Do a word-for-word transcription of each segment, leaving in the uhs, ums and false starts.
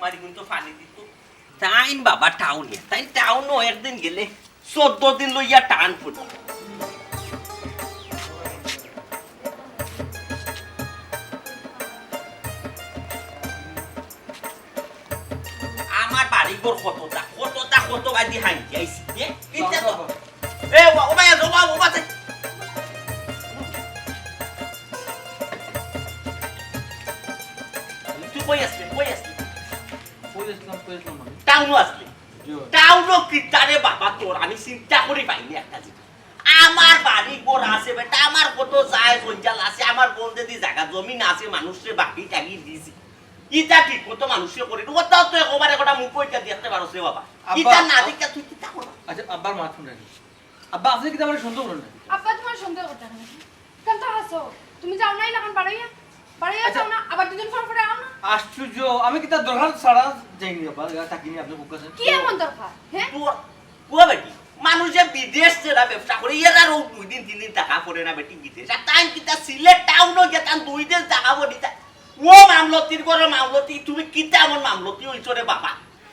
পারি কিন্তু পানি দিত। তাইন বাবা টাউনে, তাইন টাউনও একদিন গেলে চৌদ্দ দিন লইয়া টান পড়ি। আমার বাড়ি ঘর কতটা, কতটা, কত বাদি হাইঞ্জি আইছি, এ? চিন্তা তো। এ, ও বা-, ও ভাই, ও বা-, ও বা-, তুই কই আসলি, কই আসলি? কই আসলাম, কই আসলাম মানে? টাউনও আসলি। জি ভাই। টাউনও কিতা রে বাবা তোর, আমি চিন্তা করি পাইনি একটা জিনিস। আমার বাড়ি ঘর আছে বেটা, আমার কত যায় জঞ্জাল আছে, আমার বন্দেদি জাগা জমিন আছে, মানুষরে বাকি টাকি দিছি। ইটা ঠিক মতো মানুষে করে, ওটাও তো একবার একটা মুখ ওইটা দেখতে পারো সে বাবা। আব্বা, ইটা না আ- দেখে তুই কিতা করো? আচ্ছা, আব্বার মাত শুনে নি। আব্বা, আপনি কিতা আমার সন্দেহ করেন না? আব্বা, তোমার সন্দেহ করতে হবে না। কেন তো হাসো? তুমি যাও না, এখন বাড়াইয়া? বাড়াইয়া আচ্ছা। যাও না, আবার দুদিন পর পরে আও না। আশ্চর্য, আমি কিতা দরকার ছাড়া যাইনি আব্বা, থাকিনি আপনি খুব কাছে। কি এমন দরকার, হ্যাঁ? তোর, ও বেটি, মানুষে বিদেশ যারা ব্যবসা করে, এরারও দুই দিন তিন দিন থাকা পড়ে না বেটি বিদেশ। আর তাই কিতা সিলেট টাউনও গেতাম দুই দিন থাকা পড়ি তা। ও মামলতির ঘরে মামলতি, তুমি কিতা এমন মামলতি হইছো রে বাবা?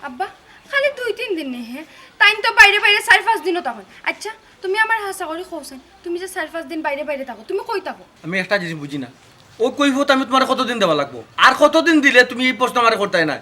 আব্বা, খালি দুই তিন দিন নি হে, তাইন তো বাইরে বাইরে চার পাঁচ দিনও থাকইন। আচ্ছা, তুমি আমারে হাছা করি কওছাইন, তুমি যে চার পাঁচ দিন বাইরে বাইরে থাকো, তুমি কই থাকো? আমি একটা জিনিস বুঝি না, ও কৈফত আমি তোমারে কতদিন দেওয়া লাগবো? আর কতদিন দিলে তুমি এই প্রশ্ন আমারে করতায় না?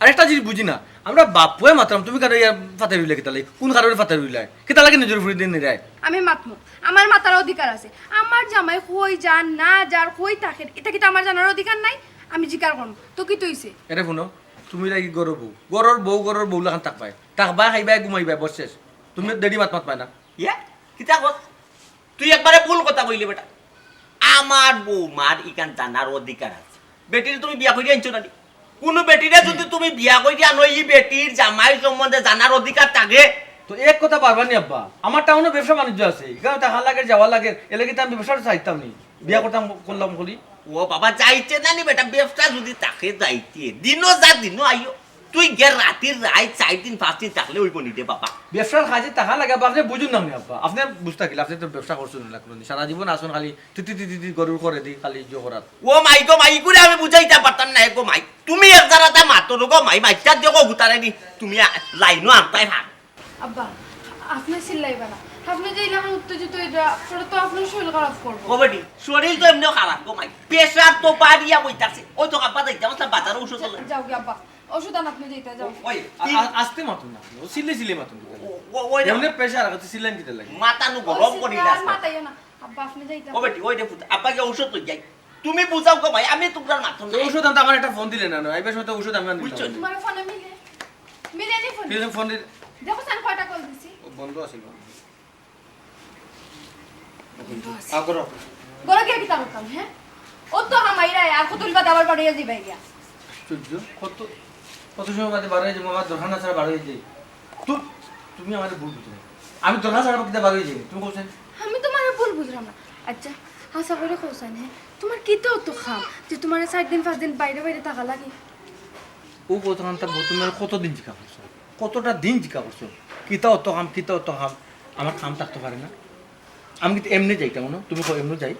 আর একটা জিনিস বুঝি না, আমরা বাপ পুয়ে মাতরাম, তুমি কেনে ইয়া ফাতাই রইলায় কিতা লাগি? কোন কারণে ফাতাই রইলায়? কিতা লাগি নিজর উপরে দিন নিরায়? আমি মাতমু, আমার মাতার অধিকার আছে। আমার জামাই কই যার না যার, কই থাকের, ইটা কিতা আমার জানার অধিকার নাই? আমি জিকার করমু, তো কিতা অইছে? এরে হুনো, তুমি লাগি ঘরর বউ, ঘরর বউ, ঘরর বউ লাখান থাকবায়, থাকবায়, খাইবায়, ঘুমাইবায়, বস শেষ। তুমি দেরি মাত মাতবায় না। ইয়া, কিতা কস? তুই একবারে ভুল কথা কইলি বেটা। আমার বৌমার ইখান জানার অধিকার আছে। বেটিরে তুমি বিয়া করি আনছো না নি? কুনু বেটিরে যদি তুমি বিয়া করি আনো, ই বেটির জামাই সম্বন্ধে জানার অধিকার থাকে। তো এক কথা পারবা নি আব্বা, আমার টাউনো ব্যবসা বাণিজ্য আছে, ইখানো থাকা লাগে, যাওয়া লাগে, এর লাগি তো আমি ব্যবসাটা ছাড়তাম নি, বিয়া করতাম, করলাম করি। ও বাবা, যাইতে না নি বেটা, ব্যবসা যদি থাকে যাইতে, দিনও যা দিনও আইও। তুই গের রাতির রাইত চাইর দিন পাঁচ দিন থাকলে অইবো নি রে বাবা। ব্যবসার কাজে থাকা লাগে আব্বা, আপনে বুঝইন না নি আব্বা, আপনে বুঝতা কিলা, আপনে তো ব্যবসা করছইন না কুনুদিন, সারা জীবন আছইন খালি তি তি তি তি তি গরুর করে দি খালি ইয়ে করার। ও মাই গো মাই, ইগুরে আমি বুঝাইতাম পারতাম না গো মাই, তুমি এক জারাতা মাতো গো মাই, মাইকটা দেখো গুতারে নি, তুমি আ-, লাইনো আনতায় পার। আব্বা, আপনে চিল্লাইবা না, আপনে যে ইলাখান উত্তেজিত অইরা, পরে তো আপনার শরীর খারাপ করবো। ও বেটি, শরীর তো এমনেও খারাপ গো মাই, প্রেশার তো বাড়িয়া কইতাছে। ওই তো আব্বা যাইতাম, আচ্ছা, বাজারে ঔষধ লই। যাও গি আব্বা, ঔষধ আন, আপনে যাইতা যাও। ওই, আ-, আ-, আস্তে মাতুন না, ও চিল্লে চিল্লে মাতুন। ও, ও, ওই রে। এমনে প্রেশার আছে, চিল্লান কিতা লাগে? মাথা নু গরম করি না। মাতাইও না, আব্বা, আপনে যাইতা। ও বেটি, ওই রে পুত, আব্বা গিয়া ঔষধ লই যাই। তুমি বুঝাও গো ভাই, আমি তুমরার মাথা তো নাই। ঔষধ আনতে আমার একটা ফোন দিলে না, না, আইবার সময় তো ঔষধ আমি আনিলাম। বুঝছো? তোমার ফোনে মিলে, মিলে নি ফোন? কি ফোন দিলে? দেখো, সান কয়টা কল দিছি। ও বন্ধ আছিল। বন্ধ আছে। আ, করো। ঘরো গিয়া কিতা করতাম, হ্যাঁ? ও তো হামাইরা, আর কত বাদে আবার বাড়িয়া যাইবা গিয়া। আশ্চর্য, কত, কত সময় বাদে বাড়িয়া যাইবো, আমার দরকার না ছাড়া বাড়িয়া যাই। তু-, তুমি আমারে ভুল বুঝো না। আমি দরকার ছাড়া কিতা বাড়িয়া যাই, তুমি কওছাইন? আমি তোমারে ভুল বুঝলাম না। আচ্ছা, হাছা করি কওছাইন, হ্যাঁ? তোমার কিতা অত কাম যে তোমারে চাইর দিন পাঁচ দিন বাইরে বাইরে থাকা লাগে? ও কতখান তা বউ, তুমি আর কতদিন জিকা করছো? কতটা দিন জিকা করছো? কিতা অত কাম, কিতা অত কাম? আমার কাম থাকতো পারে না? আমি কিন্তু এমনে যাইতাম না, তুমি কও এমনে যাই?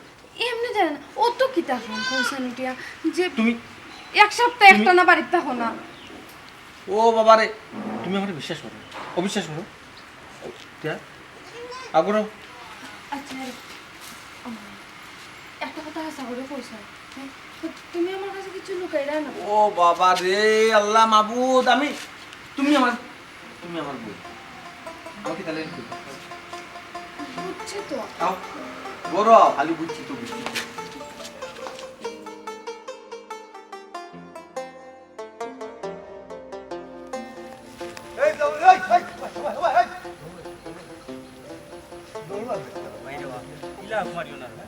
এমনে যায় না, অত কিতা কাম কওছাইন উঠিয়া যে তুমি এক সপ্তাহ তুমি একটানা বাড়িত থাকো না। ও বাবা রে, তুমি আমারে বিশ্বাস করো, অবিশ্বাস করো। তে, আ, করো। আচ্ছা, একটা কথা হাছা করি কওছাইন, হ্যাঁ? তুমি আমার কাছে কিছু লুকাইরায় না? ও বাবা রে, আল্লাহ মাবুদ, আমি, তুমি আমার, তুমি আমার বউ। আমাকে তাহলে একটু বুঝছি তো। আও, বড় আও, খালি বুঝছি তো, বুঝছি তো। এই, এই, এই, এই, এই, এই, এই। ভাই রে বা, ইলা মারিও না রে।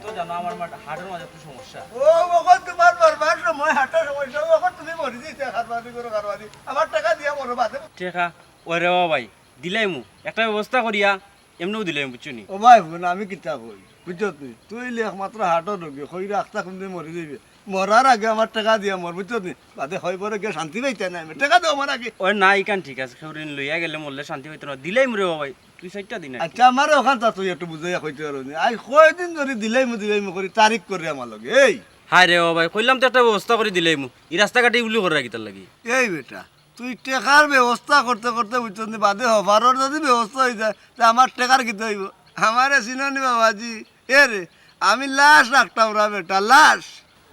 তো জানো আমার মা হার্টের মাঝে একটু সমস্যা। ও, ওখন তোমার মরবার সময় হার্টের সমস্যা, ওখন তুমি মরি যাইতে, কারবারি করো, কারবারি। আমার টেকা দিয়া মরো বাদে। টেকা? ওরে ও ভাই, দিলাইমু। একটা ব্যবস্থা করিয়া, এমনেও দিলাইমু, বুঝছো নি? ও ভাই, হুন, আমি কিতা কই? বুঝছো তুই? তুই অইলে একমাত্র হার্টের রোগী, কইরা আখতা কোনদিন মরি যাইবে। মরার আগে আমার টেকা দিয়া মর, বুঝছো নি? বাদে হয় বড় গিয়া শান্তি পাইতে না আমি। টেকা দেও আমার আগে। ওই না, ইখান ঠিক আছে, কেউ ঋণ লইয়া গেলে মরলে শান্তি পাইতো না। দিলাইমু রে ও ভাই, তুই চাইরটা দিন আর কি। আচ্ছা, আমারে ওখান তা তুই একটু বুঝাইয়া কইতে পারো নি। আই কয়দিন ধরি দিলাইমু, দিলাইমু করি, তারিখ করি আমার লগে। এই, হায় রে ও ভাই, কইলাম তো একটা ব্যবস্থা করি দিলাইমু, ই রাস্তাঘাটে ইগুলি কররা কিতার লাগি? এই বেটা, তুই টেকার ব্যবস্থা করতে করতে বুঝছস নি, বাদে হবারর যদি ব্যবস্থা অই যায়, তে আমার টেকার কিতা অইবো? আমারে চিনো নি বাবাজি? এ রে, আমি লাশ রাখতাম না বেটা, লাশ।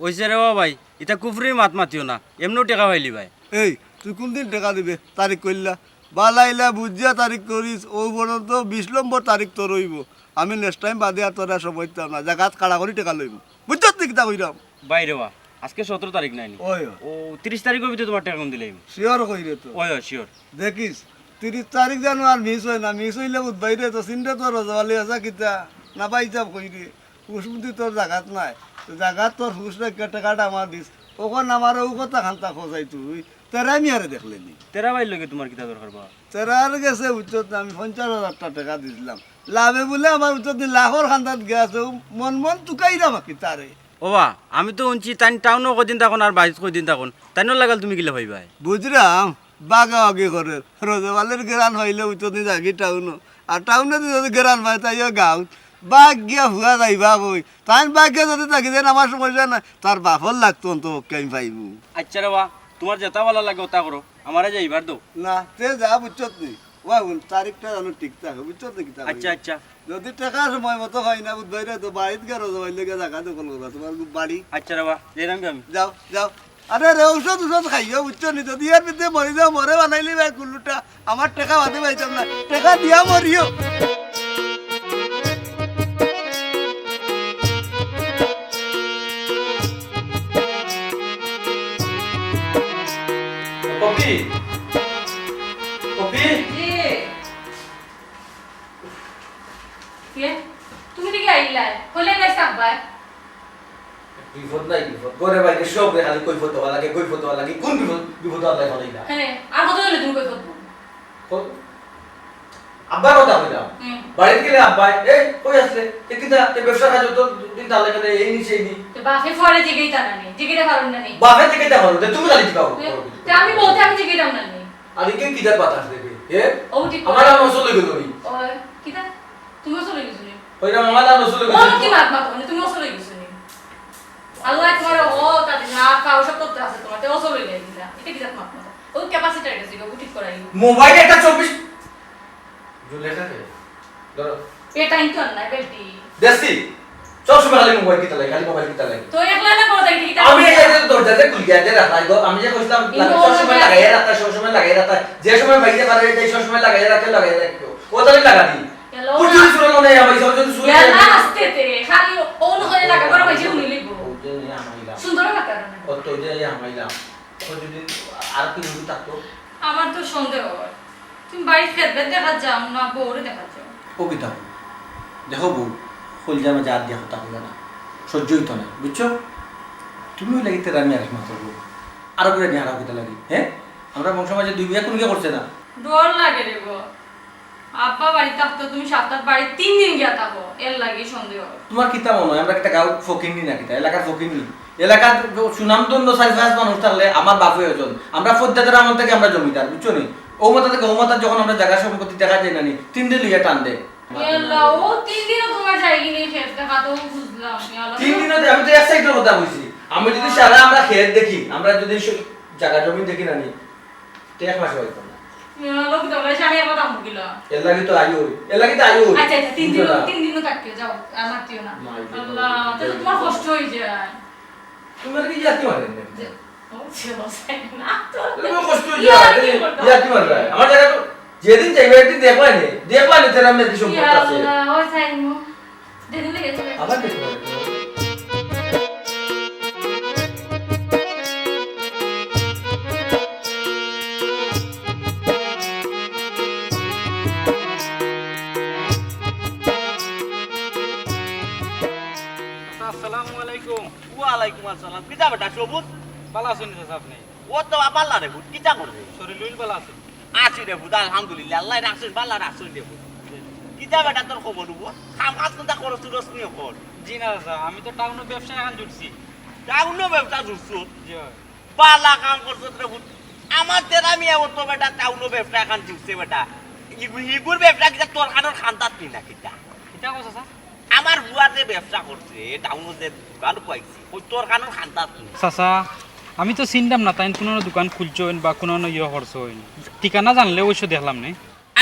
অইছে রে ও ভাই, ইতা কুফরি মাত মাতিও না, এমনেউ টেকা পাইলিবায়। এই, তুই কুনদিন টেকা দিবে? তারিখ কইলা? বালাইলা বুঝিয়া তারিখ করিস, অউ পর্যন্ত বিশ নম্বর তারিখ তোর অইবো। আমি next time বাদে আর তোরে সময় দিতাম না, জাগাত খাড়া করি টেকা লইমু। বুঝছস নি কিতা কইরাম? ভাই রে বা, আজকে সতরো তারিখ নায় নি? অয়, অয়। অউ তিরিশ তারিখর ভিতরে তুমার টেকা কুন দিলাইমু। Sure কইরে তো? অয়, অয়, sure। দেখিস, তিরিশ তারিখ যেন আর miss অয় না, miss অইলে বুধবাইরে তো চিন্তা তো রজওয়ালি আসা কিতা, না ভাই হিসাব কইরে। হুশ বুদ্ধি তোর জাগাত নাই, তো জাগাত তোর হুশ রাখিয়া টেকাটা আমার দিস। অখন আমার অউ কথা খান্তা খোঁজাই তুই, তেরা মিয়ারে দেখলে নি? তেরা ভাইর লগে তুমার কিতা দরকার বা? তেরার গেছে বুঝছত না, আমি পঞ্চাশ হাজারটা টেকা দিছলাম, লাভে বুলে আমার বুঝছত নি লাখর খান্দাত গেছে, অউ মন মন তুকাইরা বাকি তারে। ও বা, আমি তো হুনছি তাইন টাউনো কয়দিন থাকইন আর বাড়িত কয়দিন থাকইন, তাইনর লাগাল তুমি কিলা পাইবায়? বুঝরাম, বাগাবাগি করের। রজওয়ালির গেরান পাইলে বুঝছত নি যায়গি টাউনো। আর টাউনে দি যদি গেরান পায়, তাইও গাউত। বাগিয়া ফুয়া যাইবা কই? তাইন বাগিয়া যদি থাকি দেইন, আমার সমস্যা নাই। তার বাফর লাগতো অন্তপক্ষে আমি পাইমু। আইচ্ছা রে বা, তুমার যেতা ভালা লাগে অতা করো, আমারে যাইবার দেও। না, তে যা বুঝছত নি। ওয়া হুন, তারিখটা যেন ঠিক থাকে, বুঝছত নি কিতা কইরাম? আইচ্ছা, আইচ্ছা। যদি টেকা সময় মতো পাই না, বুধবাইরে তো বাড়িত গিয়া রজওয়ালির লগে জাগা দখল করবা, তুমার বাড়ি। আইচ্ছা রে বা, যাইরাম গি আমি। যাও, যাও। আরে রে, ঔষধ ঔষধ খাইও, বুঝছো নি? যদি এর ভিতরে মরি যাও, মরে বানাইলি ভাই কুল্লুটা। আমার টেকা বাদে পাইতাম না, টেকা দিয়া মরিও। Poppy, poppy. জি। কে? তুমি দেখি আইলায়? কইলে নাই সাব্বায়? বিপদ নাই বিপদ। ঘরে বাইরে সব রে খালি কৈফত দেওয়া লাগে, কৈফত দেওয়া লাগে। কোন বিপদ, বিপদ আল্লাহ ফালাইলা? হ্যাঁ, আর কত হইলে তুমি কৈফত দেবো? কই? আব্বার কথা কইলাম। হুম। বাড়িত গেলে আব্বায়, "এই, কই আছলে? এ কিতা? এ ব্যবসা কাজ তো দিন তার লাগে এই নি, সেই নি।" তো বাপে ফরে জিগাইতা না নি, জিগাইতা পারুন না নি। বাপে জিগাইতা পারুন, তে তুমি খালি জিগাও। হুম। তে আমি বলতে আমি জিগাইতাম না নি। আর ইকে কিতা বাতাস দেবে? এ? ও ঠিক আমার করে। আর নষ্ট হয়ে গেল নি। ও, কিতা? তুমিও চলে গেছো নি? ওই না, আমার আর নষ্ট হয়ে ও গেল। কি মাত মাত, মানে তুমিও চলে গেছো নি? আল্লাহ তোমার ও তাদের না পাও সব করতে আছে তোমার, তেও চলে গেছিলা। এটা কিতা মাত মাত? ও capacitor গেছে, ও ঠিক করাই। মোবাইল একটা চব্বিশ জুলে থাকে। ধরো। এ টাইম তো আর নাই, বেটি। দেখছি, সব সময় খালি মোবাইল কিতা লাগে, খালি মোবাইল কিতা লাগে। তো একলা না করো, তাই কিতা আমি এই যে দরজা যে খুলিয়া যে রাখা, গো, আমি যে কইছিলাম, ইনো সব সময় ওরা লাগাইয়া রাখা, সব সময় লাগাইয়া রাখা, যে সময় বাইরে পারে, যে সব সময় লাগাইয়া রাখে, লাগাইয়া রাখো। ও তাহলে লাগা দি। হ্যালো। ও যদি শুনে মনে হয়, আমি সব যদি শুনে ইয়ালা আস্তে তে, খালি অন করে লাগা, গরম হয়েছে, উনি লিখবো। ও যে নিয়ে হামাইলাম। সুন্দর কথা না। ও তো যে নিয়ে হামাইলাম। ও যদি আর কি রুগী থাকতো? আমার তো সন্দেহ হয়। তুমি বাড়ি ফেরবে দেখা যাও না, বউরে দেখা যাও। ও কিতা? দেখো বউ, কলজার মাঝে হাত দিয়া কথা কইবা না। সহ্য হইতো না, বুঝছো? তুমি ওই লাগিতে রামি আর একমাত্র বউ। আরো করে নিয়ে আরো কথা লাগি, হ্যাঁ? আমরা বংশ মাঝে দুই বিয়া কোন গিয়ে করছে না? ডর লাগে রে গো। আব্বা বাড়ি থাকতো, তুমি সপ্তাহ বাড়ি তিন দিন গিয়া থাকো, এর লাগি সন্দেহ। তোমার কিতা মনে হয় আমরা একটা গাঁও ফকিরনি না কিতা, এলাকার ফকিরনি? এলাকার সুনামধন্য চারি পাঁচ মানুষ থাকলে আমার বাপে ওজন। আমরা ফদ্দাদের আমল থেকে আমরা জমিদার, বুঝছো নি? ও মাথা থেকে ও মাথা যখন আমরা জায়গা সম্পত্তি দেখা যায় না নি, তিন দিন লইয়া টান দেয়। ইয়াল্লা, ও তিন দিনও তোমার যায়গি নি খেত দেখা তো বুঝলাম, ইয়াল্লা। তিন দিনও দে-, আমি তো এক সাইডের কথা কইছি। আমি যদি সারা আমরা খেত দেখি, আমরা যদি স-, জায়গা জমি দেখি না নি, তে এক মাসে পাইতাম না। ইয়া, লোক তো বলে, "সামনে আবার দাম কিলা?" এর লাগি তো আইও, এর লাগি তো আইও। আচ্ছা, আচ্ছা, তিন দিন, বুঝছো না? তিন দিনও থাকতে যাও, আর মাতিও না। না, এই যে আল্লাহ, তো তাহলে তো তোমার কষ্ট হয়ে যায়। তোমার কি ইয়ার্কি মারে না? যে, ও, সে বলছে, না তো। তোমার কষ্ট হয়ে যায়, ইয়ার্কি এই করতাম। ইয়ার্কি মারে। আমার জায়গা তো যেদিন যাইবে, একদিন দেখবাই নে, দেখবাই নে, তেরা মেয়ে কি সম্পর্ক ইয়া আছে। আল্লাহ, ওই যাইমু। আবার দেখতে পারবে। আসসালামু আলাইকুম। ওয়ালাইকুম আসসালাম। কিতা বেটা সবুজ? ভালা আছইন চাচা আপনি? ও তো ভালা রে পুত, কিতা করবে? শরীর উইল ভালা আছে? আছি রে পুত, আলহামদুলিল্লাহ, আল্লাহ রাখছইন, ভালা রাখছইন রে পুত। কিতা বেটা তোর খবর পুত? কাম কাজ কুনতা করস, তুই রস নিয়ে কর। জি না চাচা, আমি তো টাউনো ব্যবসা এখন জুটছি। টাউনো ব্যবসা জুটছস? জি ভাই। ভালা কাম করছস রে পুত। আমার তেরা মিয়া ও তো বেটা টাউনো ব্যবসা এখন জুটছে বেটা। ইগু-, ইগুর ব্যবসা কিতা তোর কানোর খান্দাত নি না কিতা? কিতা কস চাচা? আমার ফুয়ায় যে ব্যবসা করছে, টাউনো যে দোকান খুলাইছে, অউ তোর কানোর খান্দাত নি। চাচা, আমি তো চিনতাম না তাইন কুনু দোকান খুলছইন বা কুনু ইয়ে করছইন। ঠিকানা জানলে অবশ্য দেখলাম নে।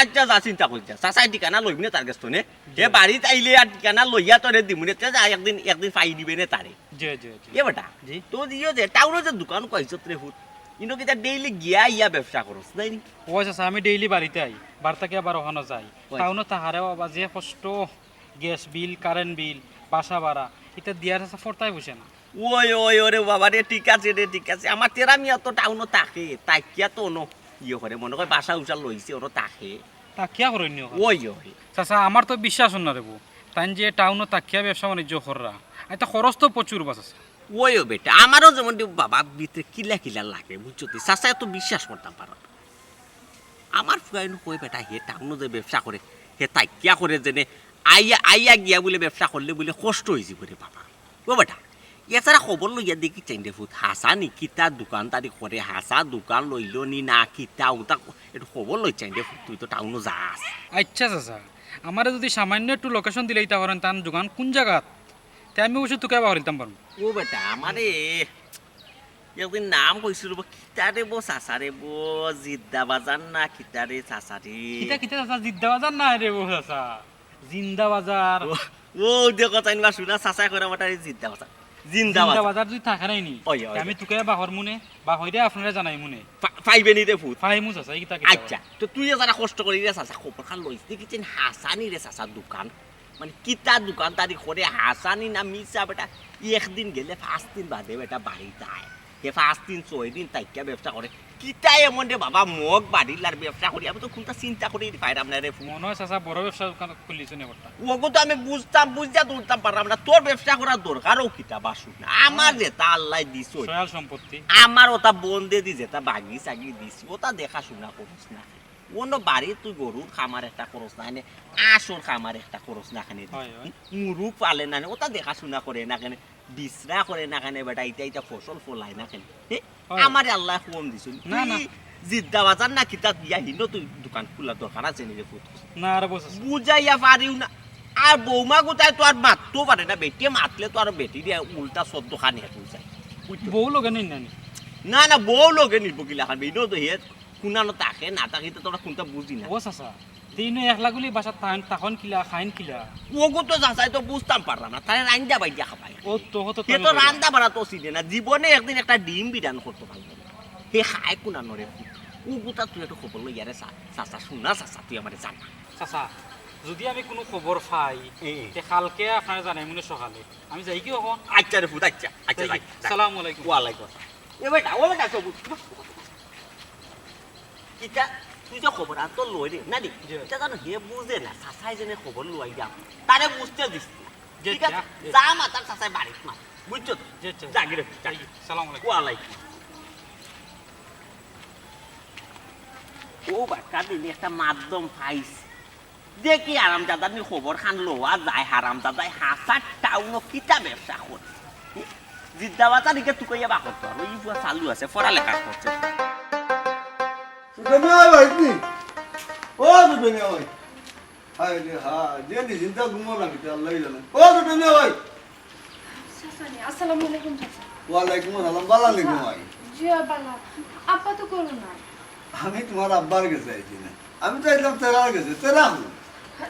আচ্ছা, যা চিন্তা করিস না। চাচায় ঠিকানা লইবি নে তার গেছ থনে। জি। এ বাড়িত আইলে আর ঠিকানা লইয়া তোরে দিমু নে, তে যা একদিন, একদিন পাই দিবে নে তারে। জি, জি, জি। এ বেটা, জি। তো দিও যে, টাউনো যে দোকান খুলাইছত রে ফুত, ইনো কিতা ডেইলি গিয়া আইয়া ব্যবসা করস, নায় নি? অয় চাচা, আমি ডেইলি বাড়িত আই, বাড়ি থাকি আবার অখানো যাই। অয়। টাউনো থাকারেও বাবা যে কষ্ট, গ্যাস বিল, কারেন্ট বিল, বাসা ভাড়া, ইতা দিয়ার চাচা ফরতায় বসে না। ওই, ওই, ওরে বাবা রে, ঠিক আছে রে, ঠিক আছে। আমার তেরা মিয়া তো টাউনো থাকে, থাকিয়া তো অনো ইয়ে করে, মনে কয় বাসা উসা লইছে, অনো থাকে। থাকিয়া করইন নি অখানো? ওই, ওই। চাচা, আমার তো বিশ্বাস অর না রে বো। তাইন যে টাউনো থাকিয়া ব্যবসা বাণিজ্য কররা, ইতা খরচ তো প্রচুর বা চাচা। ওই ও বেটা, আমারও যেমন রে বাবা ভিতরে কিলা কিলা লাগে, বুঝছো তুই? চাচায় তো বিশ্বাস করতাম পারো না। আমার ফুয়ায় নু কয় বেটা, হে টাউনো যে ব্যবসা করে, হে থাকিয়া করে যেনে, আইয়া, আইয়া গিয়া বুলে ব্যবসা করলে বুলে কষ্ট অইযিবো রে বাবা। ও বেটা, এছাড়া খবর লইয়া দেখি চাইন রে ফুত, হাছা নি কিতা দোকানদারি করে, হাছা দোকান লইলো নি না কিতা, অতা একটু খবর লই চাইন রে ফুত, তুই তো টাউনো যাস। আচ্ছা চাচা, আমারে যুদি সামান্য একটু location দিলাইতা পারইন, তান দোকান কুন জাগাত, তে আমি অবশ্য তুকাইয়া বার করিলতাম পারমু। ও বেটা, আমারে একদিন নাম কইছিল বো, কিতা রে বো চাচা রে বো, জিদ্দা বাজার না কিতা রে চাচা রে? কিতা, কিতা চাচা, জিদ্দা বাজার না রে বো চাচা, জিন্দা বাজার। ও, ও দেখো, তাইন বা শুনা, চাচায় কইরা বেটা রে জিদ্দা বাজার। জিন্দা জিন্দা বাজার। বাজার যুদি থাকে নায় নি, ওই, ওই। তে আমি তুকাইয়া বার করমু নে, বার করিয়া আপনারে জানাইমু নে। পা-, পাইবে নি রে ফুত? পাইমু চাচা, ই কিতা, কিতা আচ্ছা, কয়? তো তুই যারা কষ্ট করি রে চাচা, খবর খান লইস, দেখি চেন হাছা নি রে চাচা দোকান। মানে, কিতা দোকানদারি করে, হাছা নি না মিছা বেটা? একদিন গেলে পাঁচ দিন বাদে বেটা বাড়িত আয়। হে পাঁচ দিন, ছয় দিন থাকিয়া ব্যবসা করে। কিতা এমন রে বাবা, মগ বাড়িলার ব্যবসা করি? আমি তো কুনতা চিন্তা করি পাইরাম না রে। মনো অয় চাচা বড় ব্যবসা দোকান খুলিছো নে করতা। ওগু তো আমি বুঝতাম, বুঝিয়া ধরতাম পারলাম না। তোর ব্যবসা করার দরকারও কিতা বা শুন না? আমার যেতা আল্লায় দিছইন, সয়াল সম্পত্তি। আমার অতা বন্দেদি যেতা বাগি সাগি দিছি, অতা দেখাশুনা করস না। অনো বাড়িত তুই গরুর খামার একটা করস না কেনে, আঁশর খামার একটা করস না কেনে, হয়, হয়। মুরুগ পালে না কেনে, অতা দেখাশুনা করে না কেনে, বিচরা করে না কেনে বেটা, ইতা ইতা ফসল ফলায় না কেনে। হে? হয়। আমারে আল্লায় কম দিছইন। না, তুই না। জিদ্দা বাজার না কিতা দিয়া হিনো তুই দোকান খুলার দরকার আছে নি রে ফুত? না রে বো চাচা। বুঝাইয়া পারিও না। আর বৌমা গুতায় তো আর মাততেও পারে না, বেটিয়ে মাতলে তো আর বেটি দিয়া উল্টা শব্দ খানি আর বুঝায়। বউ লগে নিন না নি? না, না, বউ লগে নিব কিলা খান, ইনো তো হে কুনানো থাকে না থাকে, ইতা তো আমরা কুনতা বুঝি না। ও চাচা, তে ইনো একলা গুলি বাসাত থাকইন, থাকইন কিলা, খাইন কিলা? ওগু তো চাচায় তো বুঝতাম পারলাম না, তারে রান্দা বাড়িয়া খাবায়। ও তো, ও তো হে তো রান্দা বাড়া তো চিনে না, জীবনে একদিন একটা ডিম বিরান করতো পারলো না। হে খায় কুনানো রে? ওগুতা তুই একটু খবর লইয়া রে চা-, চাচা, শুনা চাচা, তুই আমারে জানা। চাচা, যুদি আমি কুনু খবর পাই, এ। তে কালকে আপনারে জানাইমু নে সকালে। আমি যাই কি অখন? আচ্ছা রে ফুত, আচ্ছা, আচ্ছা, যাই কি? যাই, যাই। সালামু আলাইকুম। ওয়ালাইকুম আসসালাম। এ বেটা, ও বেটা, সবুজ। কিতা, তুই যে খবর আর তো লই রে, না নি? জি। ইটা জানো হে বুঝে না, চাচায় যেনে খবর লই দাম। তারে বুঝতে দিস না। জি, ঠিক আছে? জি। যা মাতার চাচায় বাড়িত মাত। বুঝছো তো? জি, জি। যা গিরে, যা। জি, সালাম আলাইকুম। ওয়ালাইকুম। ও বাক্কা দিনে একটা মাধ্যম পাইছি। দেখি হারামজাদার নি খবর খান লওয়া যায়, হারামজাদায় হাছা টাউনো কিতা ব্যবসা করে। জিদ্দা বাজার ইকে তুকাইয়া বার করতো আর ওই বুয়া চালু আছে, পড়ালেখা করছে। সুটনি ভাই, ভাই নি? ও সুটনি ভাই। হায় রে হায়, যে নি চিন্তা ঘুমো না কিতা আল্লাহ জানে। ও সুটনি ভাই। চাচা নি, আসসালামু আলাইকুম চাচা। ওয়ালাইকুম আসসালাম, বালা নি ঘুমাই? জি, বালা। আব্বা তো করো না। আমি তুমার আব্বার গেছে আইছি না। আমি তো আইলাম তেরার গেছে, তেরা হলো।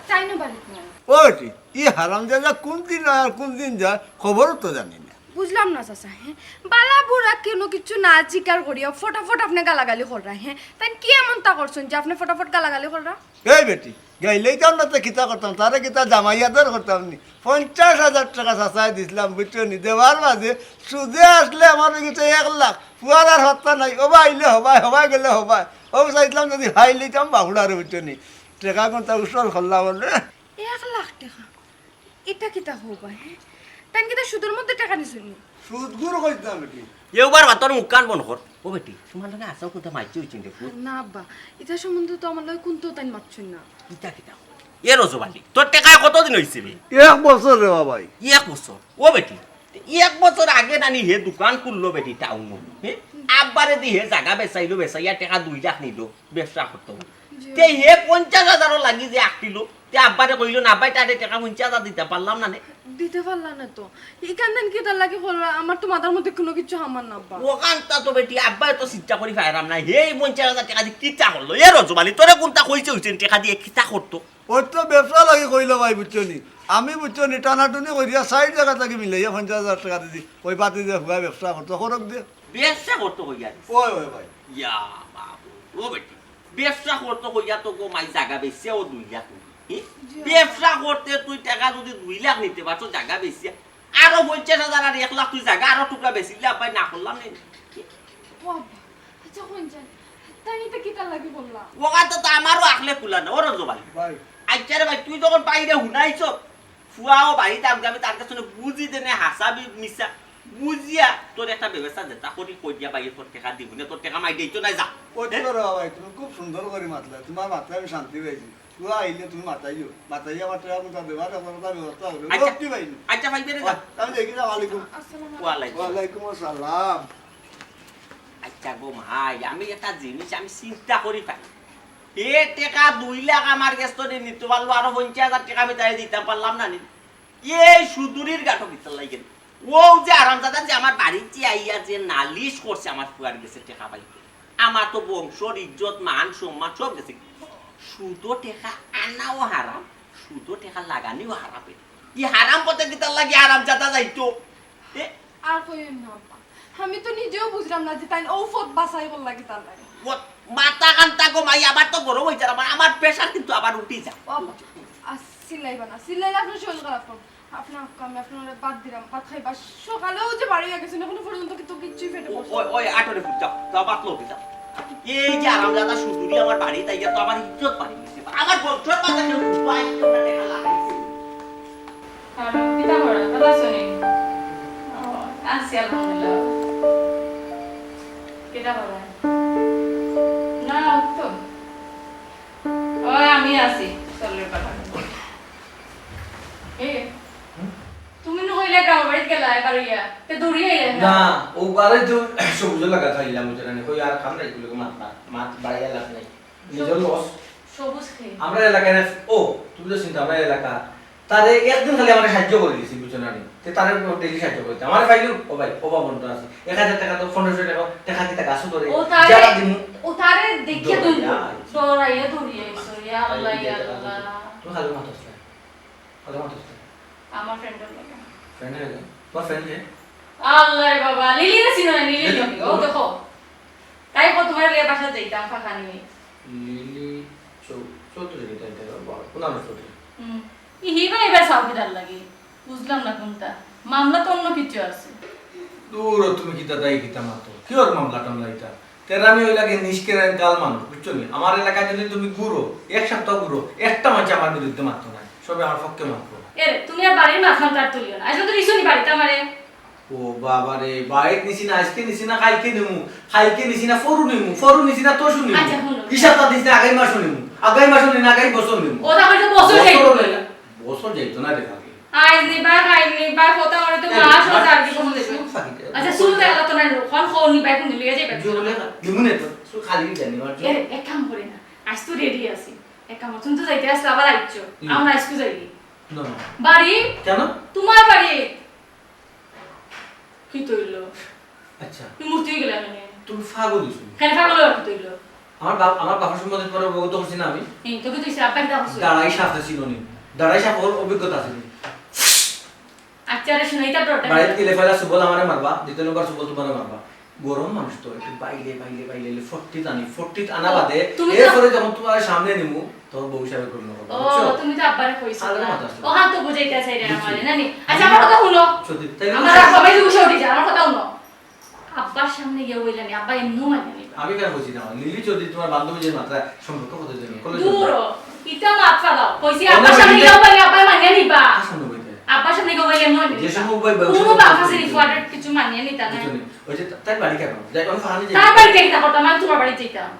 তাইন বাড়িত নাই। ও বেটি, ই হারামজাদা কুন দিন আয় আর কুন দিন যায়, খবরও তো জানি না। বুঝলাম না চাচা, হে? বালা বুরা কুনু কিচ্ছু না জিকার করিয়া ফটাফট আপনে গালাগালি কররা, হে? তাইন কি এমনতা করছইন যে আপনে ফটাফট গালাগালি কররা? এই বেটি, গাইলেইতাম না তে কিতা করতাম, তারে কিতা জামাই আদর করতাম নি? পঞ্চাশ হাজার টেকা চাচায় দিছলাম, বুঝছো নি? দেওয়ার মাঝে সুদে আসলে আমার গেছে এক লাখ, ফুয়ার আর হত্তা নাই, ওবা আইলে হবায়, হবায় গেলে হবায়। ও চাইছলাম যুদি পাইলিতাম বাহুড়ারে, বুঝছো নি? টেকা কুনতা উসল করলাম বলে। এক লাখ টেকা? ইটা কিতা কও বা, হে? তাইন কিতা সুদর মধ্যে টেকা নিছইন নি? সুদ গুর কইতাম বেটি। এবার বা তোর মুখ কান বন্ধ কর। ও বেটি, তুমার লগে আছাও কুনতা মাইর অইছে নি রে ফুত? না আব্বা, ইতা সম্বন্ধে তো আমার লগে কুনতাউ তাইন মাতছইন না। ইতা কিতা কও? এ রজব আলী, তোর টেকা কতদিন অইছে বে? এক বছর রে বাবাই। এক বছর? ও বেটি, এক বছর আগে না নি হে দোকান খুললো বেটি টাউনো, হে? আব্বারে দি হে জাগা বেচাইলো, বেচাইয়া টেকা দুই লাখ নিলো, ব্যবসা করতো। জি। তে হে পঞ্চাশ হাজারও লাগি যে আটকিলো, তে আব্বারে কইলো না, আব্বায় তারে টেকা পঞ্চাশ হাজার দিতা পারলাম না নে। দিতে পারলা না তো। ইখান দেন কিতার লাগি করলা? আমার তো মাথার মধ্যে কুনু কিচ্ছু হামার না, আব্বা। অখানতা তো বেটি, আব্বায় তো চিন্তা করি পাইরাম না। হেই পঞ্চাশ হাজার টেকা দি কিতা করলো? এ রজব আলী, তোরে কুনতা কইছে অইছে টেকা দি কিতা করতো? অউ তো ব্যবসা লাগি কইলো ভাই, বুঝছো নি? আমি, বুঝছো নি, টানাটুনি করিয়া চাইর জাগা থাকি মিলাইয়া পঞ্চাশ হাজার টেকা দিছি। অউ বাদে যে হুয়া ব্যবসা করতো, করউক দে। ব্যবসা করতো কইয়া দিছে? অয়, অয় ভাই। ইয়া বাবু, ও বেটি, ব্যবসা করতো কইয়া তো গো মাই জাগা বেচিয়া অউ দুই লাখ নিছে। হি? জি, আব্বা। ব্যবসা করতে তুই টেকা যুদি দুই লাখ নিতে পারছস জাগা বেচিয়া, আরো পঞ্চাশ হাজার আর এক লাখ তুই জাগা আরো টুকরা বেচিলে আব্বায় না করলাম নে। ও আব্বা, আচ্ছা, কইন চাইন, তাইন ইতা কিতার লাগি করলা? অখানতা তো আমারও আখলে কুলায় না, ও রজব আলী। ভাই। আচ্ছা রে ভাই, তুই যখন বাইরে হুনাইছস, ফুয়াও বাড়িত আমগি, আমি তার কাছে বুঝি দেনে হাছা বি-, মিছা। বুঝিয়া তোর একটা ব্যবস্থা যেতা করি কই দিয়া বাইরে তোর টেকা দিমু নে, তোর টেকা মাই দিতো না, যা। অইতো রে ভাই, তুমি খুব সুন্দর করি মাতলা, তুমার মাতলে আমি শান্তি পাইছি। ফুয়া আইলে তুমি মাতাইও, মাতাইয়া আমার টেকা মুতা দেবা, টেকা মুতা ব্যবস্থা হবে। আচ্ছা। লক্ষ্মী ভাই। আচ্ছা, ভাই, বেরে যা। আমি দেখি না, ওয়ালাইকুম। আসসালামু আলাইকুম। ওয়ালাইকুম। ওয়ালাইকুম আসসালাম। আচ্ছা গো মাই, আমি একটা জিনিস আমি চিন্তা করি পাই। এ টেকা দুই লাখ আমার গেছ থনে নিতো পারলো, আরো পঞ্চাশ হাজার টেকা আমি তারে দিতাম পারলাম না নি? এই সুদুরির গাটো কিতার লাগি? অউ যে হারামজাদা যে আমার বাড়িত যে আইয়া যে নালিশ করছে আমার ফুয়ার গেছে টেকা পাইতে, আমার তো বংশর ইজ্জত, মান, সম্মান সব গেছে। সুদো টেকা আনাও হারাম, সুদো টেকা লাগানিও হারাম। ই হারাম পথে কিতার লাগি হারামজাদা যাইতো? এ? আর কইয়েন না আব্বা, আমি তো নিজেও বুঝলাম না যে তাইন অউ পথ বাছাই করলা কিতার লাগি। ও, মাথা খান থাকো মাই, আবার তো গরম অই যার, আমার, আমার pressure কিন্তু আবার উঠি যায়। ও আব্বা, আর চিল্লাইবা না, চিল্লাইলে আপনার শরীর খারাপ করবো। আপনি, আমি আপনারে বাদ দিলাম, ভাত খাইবা। সকালেও যে বাড়ি গেছেন, এখনো পর্যন্ত কিন্তু কিচ্ছুই পেটে পড়ছে না। ওই, ওই, আটরে ফুট যাও, যাও, ভাত লও, যাও। এই যে হারামজাদা সুদুরি আমার বাড়িত আইয়া তো আমার ইজ্জত বাড়ি গেছে। আমার বংশর মাঝে কেউ ফুটবল খেলতে দেখা লাগাইছে। আর কিতা করা? ভালো আছো নি? ও, আছি আলহামদুলিল্লাহ। কিতা করা? না, তো। ও, আমি আছি। চলের বাবা। এ, হুম? তুমি না কইলে গ্রামের বাড়িত গেলা, এবার ইয়া। তে দৌড়িয়া আইলে না। না, ও বারে তো সবুজ লাগা খাইলাম, বুঝলে না? কই আর কাম নাই, এগুলো মাত না, মাত বাড়াইয়া লাভ নাই। নিজের সবুজ, loss। সবুজ খেয়ে। আমরা এলাকায় না, ও, তুমি তো চিন্তা, আমরা এলাকা। তারে একদিন খালি আমারে সাহায্য করি দিছি, বুঝছো না নি? তে তারে daily সাহায্য করতে। আমারে পাইলো, ও ভাই, ও বাবা, বন্ধু আছে। এক হাজার টেকা তো, পনেরোশো টেকা, টেকা কিতা গাছও ধরে? ও তারে, যারা দিমু। ও তারে দেখিয়া দৌড়াইয়া তুমি আইছি। দৌড়াইয়া দৌড়িয়ে আইছো, ইয়া আল্লাহ, ইয়া আল্লাহ। তুমি খালি মাথা আসলে। খালি মাথা আসলে। আমার friend-র লগে। Friend হয়ে গেল? তোমার friend কে? আল্লাহ রে বাবা, লিলি না চিনো না, লিলি দেখো, লিলি। ও দেখো। তাই কও তোমার লগে বাসা যাইতাম, ফাঁকা নিয়ে। লিলি চৌ-, চৌধুরী কিতা এটা? বাবা, কোন আনো চৌধুরী? হুম। ই হি ভাই এবার সাউদিদার লাগে। বুঝলাম না কোনটা। মামলা তো অন্য কিছু আছে। দূর ও, তুমি কিতা তাই কিতা মাতো? কি ওর মামলা টামলা এটা? তেরা আমি ওই লাগে নিষ্কেরান কাল মানুষ, বুঝছো নি? আমার এলাকায় যদি তুমি ঘুরো, এক সপ্তাহ ঘুরো, একটা মানুষ আমার বিরুদ্ধে মাততো না। সবে আমার পক্ষে মাতবো। এরে, তুমি আর বাড়ির মাথান তার তুলিও না। আজকে তো নিছো নি বাড়িতে আমারে। ও বাবা রে, বাড়িত নিছি না, আজকে নিছি না, কালকে নিমু, কালকে নিছি না, পরু নিমু, পরু নিছি না, তরশু নিমু। আচ্ছা, হুনো। হিসাব তো দিছি না, আগামী মাসও নিমু, আগামী মাসও নিমু, আগামী বছর নিমু। ও, তাহলে তো বছর যাইতো বছর না। বছর যাইতো না রে ভাবি। আইজ নিবা, কাইল নিবা, কথা মনে তো এ, মাস আমার হচ্ছে আর কি কখন দেবে? সুখ থাকি রে। আচ্ছা, শুরু দেখা তো না, কখন কখন নিবা, এখন নিয়ে যাইবা। জোরে না, নিমু নে তো, শুধু খালি জানি, আমার জন্য। এরে, এক কাম করে না, আজ তো ready আছি। এক কাম, তুমি তো যাইতে আসলে আবার আইছো। হুম। আমরা আজকে যাই। না, না। বাড়ি? কেন? তোমার বাড়ি। কি তৈল? আচ্ছা। তুমি মূর্তি হয়ে গেলে কেন? তুমি পাগল হইছো। কেন পাগল হওয়ার কি তৈল? আমার বাপ, আমার বাপের সম্বন্ধে তোমার অবগত করছি না আমি? এই, তো কি তুই আব্বা কিতা করছো? দাঁড়াই সাপে চিনো নি। দাঁড়াই সাপ ওর অভিজ্ঞতা আছে নি। আচ্ছা রে, শুনাই তার ডরটা বাড়িতে কেন? গেলে পয়লা সুবল আমারে মারবা, দ্বিতীয় নম্বর সুবল তোমারে মারবা। গরম মানুষ তো, একটু বাইলে, বাইলে, বাইলে, বাইলে, ফর্টি টানি, ফর্টি টানা ও, বাদে, তুমি তো এরপরে যখন তোমার সামনে নিমু, তখন বউ হিসাবে গণ্য করবো, ও, বুঝছো? তুমি তো আব্বারে কইছো আলাদা না। মাথা আসলে। ও, হ্যাঁ, তো বুঝাইতে চাই রে বুঝছি। আমারে, নানি। আচ্ছা, আমার কথা হুনো। সত্যি, তাই আমার বুঝছো? সবাই তো বসে উঠি যায়, আমার কথা হুনো। আব্বার সামনে গিয়া বইলা নি, আব্বা এমনিও মানে নি। আমি কেন বুঝি না? লিলি চৌধুরী তোমার বান্ধবী যে মাত্রা সম্পর্ক কত জন? কলেজ দূর, যাও। ইতা মাত্রা দাও। কইছি, অন্য আব্বার সামনে বাড়িতে গিয়া বইলে আব্বা মানে নিবা। কার সামনে বইতে? আব্বার সামনে গিয়া বইলে এমনিও মানে যে নিবা। সময় বই-, বই-, কোনো সময় বাপ বই- আছে নি, ফুয়াটার কিছু মানিয়ে নিতা না। বুঝছো নি? ওই যে তা-, তার বাড়ি কেন? যাই, আমি ফাহানে যাই। তার বাড়ি থেকে কিতা করতাম, আমি তোমার বাড়ি যাইতাম।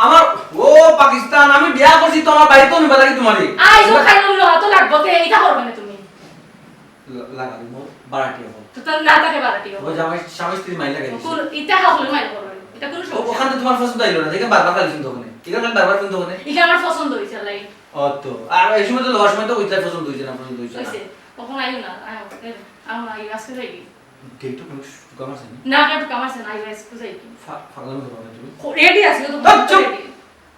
আমার, ও পাকিস্তান, আমি বিয়া করছি তো আমার বাড়িতেও নিবা লাগে তোমারে। আই, ও খাই বললো, অত লাগবো, তে এটা করবে না তুমি। লা-, লাগা দিব, বাড়াটি হবো। তো তার না থাকে বাড়াটি হবো। ওই যে আমার স্বামী স্ত্রী মাইল লাগাই দিছে। কোন, এটা হকলে মাইল করবে। এটা কোনো ও, সমস্যা ওখানে না। তোমার পছন্দ হইলো না, দেখে বারবার খালি শুনতো ওখানে। এখানে খালি বারবার শুনতো ওখানে। এটা আমার পছন্দ হইছে, লাই। অত। আর এই সময় তো লওয়ার সময় তো কইতে পছন্দ হইছে না, পছন্দ হইছে না। হইছে। অখন আইও না, আইও। এ, আইও না, আইও, আজকে যাইবি। গেট তো কোনো ঢুকা মারছে না? না, গেট ঢুকা মারছে না, আইও, আজকে যাইবি। ফা-, ফাগলামি করো না তুমি। খো-, রেডি আছি, ও তো আহ, চুপ! রেডি।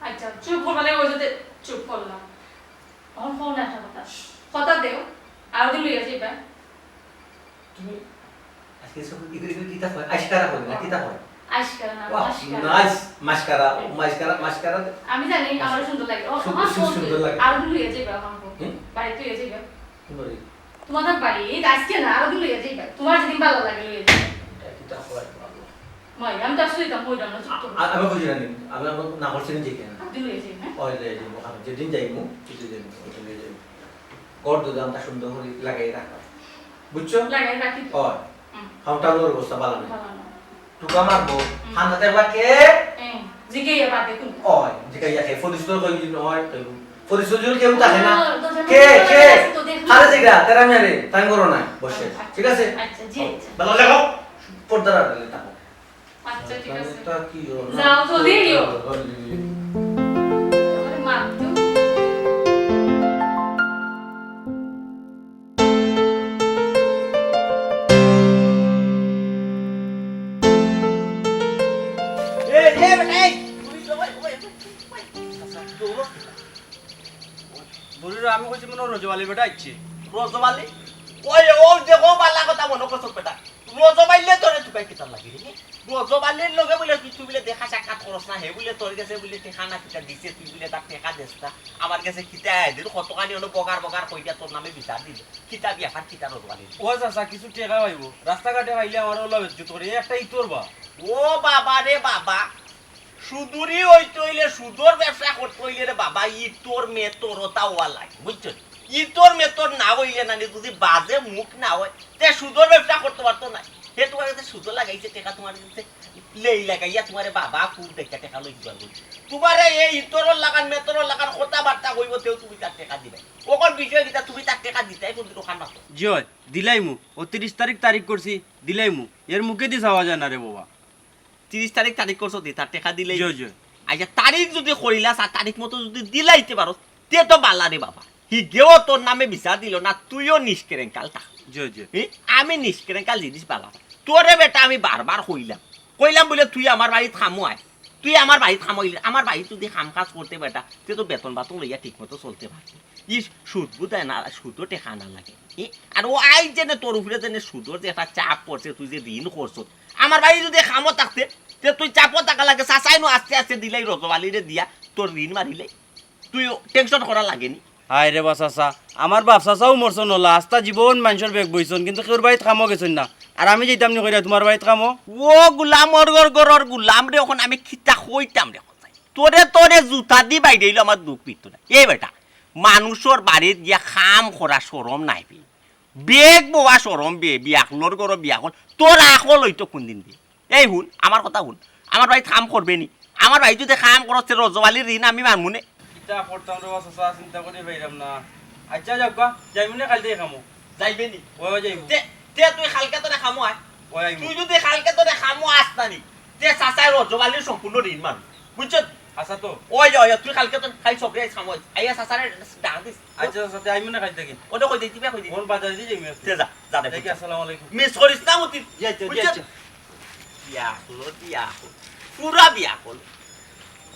আচ্ছা, চুপ করবা না, ওই যে চুপ করলাম। অখন ফোন একটা কথা। কথা দেও, আরো দিন লইয়া যাইবা। তুমি আজকে সব কি করে, কি করে, কিতা কয়? আশকারা কয় না, কিতা কয়? আশকারা না, বাহ, মাশকারা। নাইস, মাশকারা, হুম। মাশকারা, মাশকারা। আমি জানি, আমার সুন্দর লাগে। ও, সু-, আমার সু-, সুন্দর সুন্দর লাগে। আরো দিন লইয়া যাইবা আমার বউ। হুম? বাড়িত লইয়া যাইবা। কোন বাড়ি? তোমাদের বাড়ি, এই আজকে না, আরো দিন লইয়া যাইবা। তোমার যেদিন ভালো লাগে, লইয়া যাইবা। এটা কিতা কয়, বাবা? মাই, আমি তো আসলে এটা কইলাম না, চুপ করো। আ-, আমি বুঝি না নি। আমি, আমি না করছি না যে কেন? আরো দিন লইয়া যাইবা, হ্যাঁ? ওই লইয়া যাইবো, আমি যেদিন যাইমু, সেদিন যাইমু, ওই লইয়া যাইমু। ঘর দরজা আমরা সুন্দর করে লাগাই রাখবা। বুঝছো? লাগাই রাখি তো। ওই। হুম। খাওয়া টাউনের অবস্থা ভালো না। ভালো না। টুকা মারবো। হুম। খান্দা দেখবা কে? হুম। জিগাইয়া বাদে কোন? ওই, জিগাইয়া কে? ফরিস তো কই দিন ওই, কই। ফরিস তো কেউ থাকে না। ও, দরজা কে, বন্ধ কে? করে আছে তো, দেখো। খালে জিগা, তেরা মেরে, তাই করো না, বসে। আচ্ছা। ঠিক আছে? আচ্ছা, জি, ও, আচ্ছা। ভালো লাগো? পর্দা রাখলে থাকো। আচ্ছা, ঠিক আছে। এটা কি হলো? যাও, জলদি এলিও। জলদি। আমারে মারতো। এই, এই, এই, তুমি সবাই, ওই, ওই, ওই, ওই, দৌড়ো। দৌড়ো, আমি কইছি মনে হয় রজব আলী বেটা আইছে। রজব আলী? ওই, ও দেখো, বালা কথা মনে করছো বেটা। রজব আলীরে তোরে তুকাই কিতার লাগি রে? রজব আলীর লগে বুলে তুই, তুই বুলে দেখা সাক্ষাৎ করস না, হে বুলে তোর গেছে বুলে টেকা না কিতা দিছে, তুই বুলে তার টেকা দেস না। আমার গেছে কিতা আয় দিন, কতখানি হলো বগার বগার কইয়া তোর নামে বিচার দিল। কিতা ব্যাপার, কিতা রজব আলীর? ও চাচা, কিছু টেকা পাইবো। রাস্তাঘাটে পাইলে আমার ওলা বেজ্জত করে। এ একটা ইতর বা। ও বাবা রে বাবা, সুদুরি অইতে অইলে, সুদর ব্যবসা করতে অইলে রে বাবা, ইতর মেতর ওতা অওয়া লাগে, বুঝছো? ইতর মেতর না অইলে না নি, যদি বাজে মুখ না অয়, তে সুদর ব্যবসা করতে পারতো না। হে তোমার কাছে সুদর লাগাইছে, টেকা তোমার কাছে লেই লাগাইয়া তোমারে বাবা খুব দেখা টেকা লই দিবার বলছে। তোমারে এই ইতরর লাগান মেতরর লাগান কথাবার্তা কইবো, তেও তুমি তার টেকা দিবে। ওকর বিষয় কিতা, তুমি তার টেকা দিতাই কোনদিন ওখান মাতো? জি অয়, দিলাইমু। ও তিরিশ তারিখ তারিখ করছি, দিলাইমু। এর মুখেদি চাওয়া যায় না রে বাবা। তিরিশ তারিখ তারিখ করছো দি, তার টেকা দিলেই। জি, জি। আচ্ছা, তারিখ যদি করিলা, আর তারিখ মতো যদি দিলাইতে পারো, তে তো বালা রে বাবা। হিগেও তোর নামে বিচার দিল না, তুইও নিষ্কেরেঙ্কাল থাক। জি, জি। হি, আমি নিষ্কেরেঙ্কাল জিনিস বালা। তোরে বেটা আমি বারবার কইলাম, কইলাম বুলে তুই আমার বাড়িত কামো আয়, তুই আমার বাড়িত কামো আইলে, আমার বাড়িত যদি কাম কাজ করতে বেটা, তে তো বেতন বাতন লইয়া ঠিক মতো চলতে পারবি। ই সুদ বুঝ দেয় না, সুদও টেকা না লাগে। ই, আর ও আই যেনে তোর উপরে যেনে সুদর যে একটা চাপ পড়ছে, তুই যে ঋণ করছস, আমার বাড়ি যদি কামো থাকতে, তে তুই চাপও থাকা লাগে, চাচাই নু আস্তে আস্তে দিলাই রজব আলীরে দিয়া, তোর ঋণ মারিলাই। তুই টেনশন করা লাগেনি। হায় রে বা চাচা, আমার বাপ চাচাও মরছন ওলা, আস্তা জীবন মানষর বেগ বইছন, কিন্তু কেউর বাড়িত কামো গেছন না। আর আমি যাইতাম নি কইরা তোমার বাড়িত কামো? ও গুলামর ঘর, ঘরর গুলাম রে, অখন আমি কিতা কইতাম রে, কইতাম। তোরে, তোরে জুতা দি বাইরে অইলো আমার দুখ পিত না। এ বেটা, মানুষর বাড়িত গিয়া কাম করা শরম নাই বে। বেগ বওয়া শরম বে, বিয়াকলর ঘরো বিয়াকল। তোর আকল অইতো কোনদিন বে? এই হুন, আমার কথা হুন। আমার বাড়িত কাম করবে নি? আমার বাড়িত যদি কাম করস, তে রজব আলীর ঋণ আমি মানমু নে। কিতা করতাম রে বা চাচা, চিন্তা করি পাইরাম না। আচ্ছা, যাউক্কা, যাইমু নে কাইল থাকি কামো। যাইবে নি? ওই, ওই যাইমু। তে, তে তুই কালকে তোরে কামো আয়। ওই আইমু। তুই যদি কালকে তোরে কামো আস না নি, তে চাচায় রজব আলীর সম্পূর্ণ ঋণ মানবো। বুঝছস? আচ্ছা তো। ওই, ওই, ওই, তুই কালকে তোর খালি সবরে আইস কামো আইস। আইয়া চাচারে ডাক দিস। আচ্ছা, চাচা, তে আইমু নে কাইল থাকি। ওটা কই দিস, দিবা কই দিস? ওর বাজারে দিয়ে যাইমু। তে যা, যা রে, দেখি, পুত্র। আসসালামু আলাইকুম। মিস করিস না, মতি। জি, আচ্ছা, জি, বুঝছস? আচ্ছা। বিয়া করলো, বিয়া করলো। পুরা বিয়া করলো।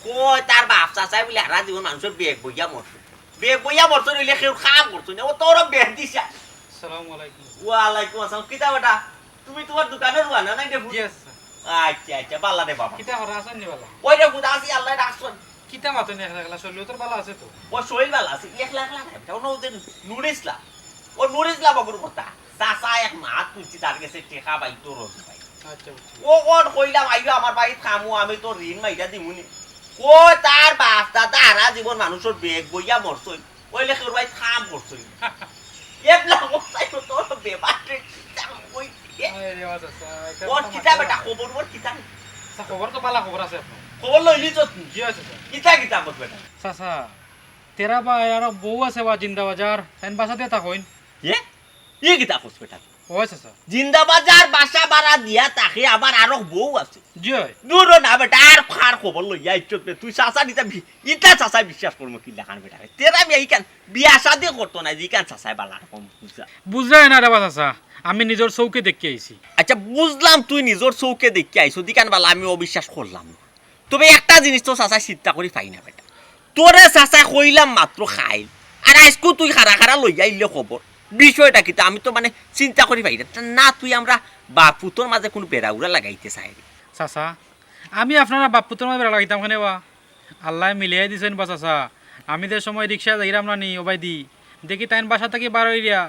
কয় তার বাপ চাচায় বুলে হারা জীবন মানষর বেগ বইয়া মরছে। বেগ বইয়া মরছে অইলে কেউ কাম করছে না। ও তোর বেগ দিছে। আসসালামু আলাইকুম। ওয়ালাইকুম আসসালাম। কিতা বেটা? তুমি তোমার দোকানো রওয়ানা নায় রে? জি, আচ্ছা। আচ্ছা, আচ্ছা, বালা রে বাবা। কিতা করা আছেন নি বালা? ওই রে, বুদা আছি, আল্লাহ রাখছন। কিতা মাতো নি একলা একলা, শরীর তোর বালা আছে তো? ও শরীর বালা আছে, একলা একলা নাই। ওটা অনো যে নুর ইসলাম। ও নুর ইসলাম অগুর কথা। চাচা এক মাত তুলছি, তার গেছে টেকা পাই তো রোজ পাই। আচ্ছা, বুঝছি। ও ওর কইলাম, "আইও আমার বাড়িত কামো, আমি তো ঋণ মাইরা দিমুনি।" ও তার বাপ দাদা হারা জীবন মানষর বেগ বইয়া মরছইন। ওইলে কেউর বাড়িত কাম করছইন। এবলা অবস্থায় তো তোর বেবাটে কিতা কই? এ? আরে রে বাবা, চাচা, এটা ওর তো কিতা মাথা বেটা, খারাপ। খবর ওর কিতা? আচ্ছা, খবর তো বালা খবর আছে আপনার। খবর লইলি তো তুই? জি আছে, স্যার। কিতা কিতা কর বেটা? চাচা, তেরা বা আর বউ আছে বা জিন্দাবাজার, তাইন বাসাতে তা কইন। এ? ই কিতা কস বেটা? অয় চাচা। জিন্দাবাজার বাসা ভাড়া দিয়া থাকে, আবার আরো বউ আছে। জি অয়। দূর না বেটা, আর কার খবর লইয়া ইচ্ছত রে। তুই চাচা দিতা বি-, ইতা চাচা বিশ্বাস করমু কিলাখান বেটা রে। তেরা মিয়া ইখান বিয়া শাদি করতো না, ইখান চাচায় বালা রকম বুঝা। বুঝরায় না রে বা চাচা, আমি নিজর চউখে দেখি আইছি। আচ্ছা, বুঝলাম তুই নিজর চউখে দেখি আইছো, ইখান বালা আমি অবিশ্বাস করলাম না। তবে একটা জিনিস তো চাচায় চিন্তা করি পাই না বেটা। তোরে চাচায় কইলাম মাত্র খাইল, আর আইজকু তুই খাড়া খাড়া লইয়া আইলে খবর। বিষয়টা কিতা? আমি তো মানে চিন্তা করি পাই না। তা না তুই আমরা বাপ পুতর মাঝে কুনু বেড়া উড়া লাগাইতে চাই রে। চাচা, আমি আপনারা বাপ পুতর মাঝে বেড়া লাগাইতাম কেনে বা? আল্লায় মিলাইয়া দিছইন বা চাচা। আমি যে সময় রিক্সায় যাইরাম না নি, ওবায়দি, দেখি তাইন বাসা থাকি বার অইরা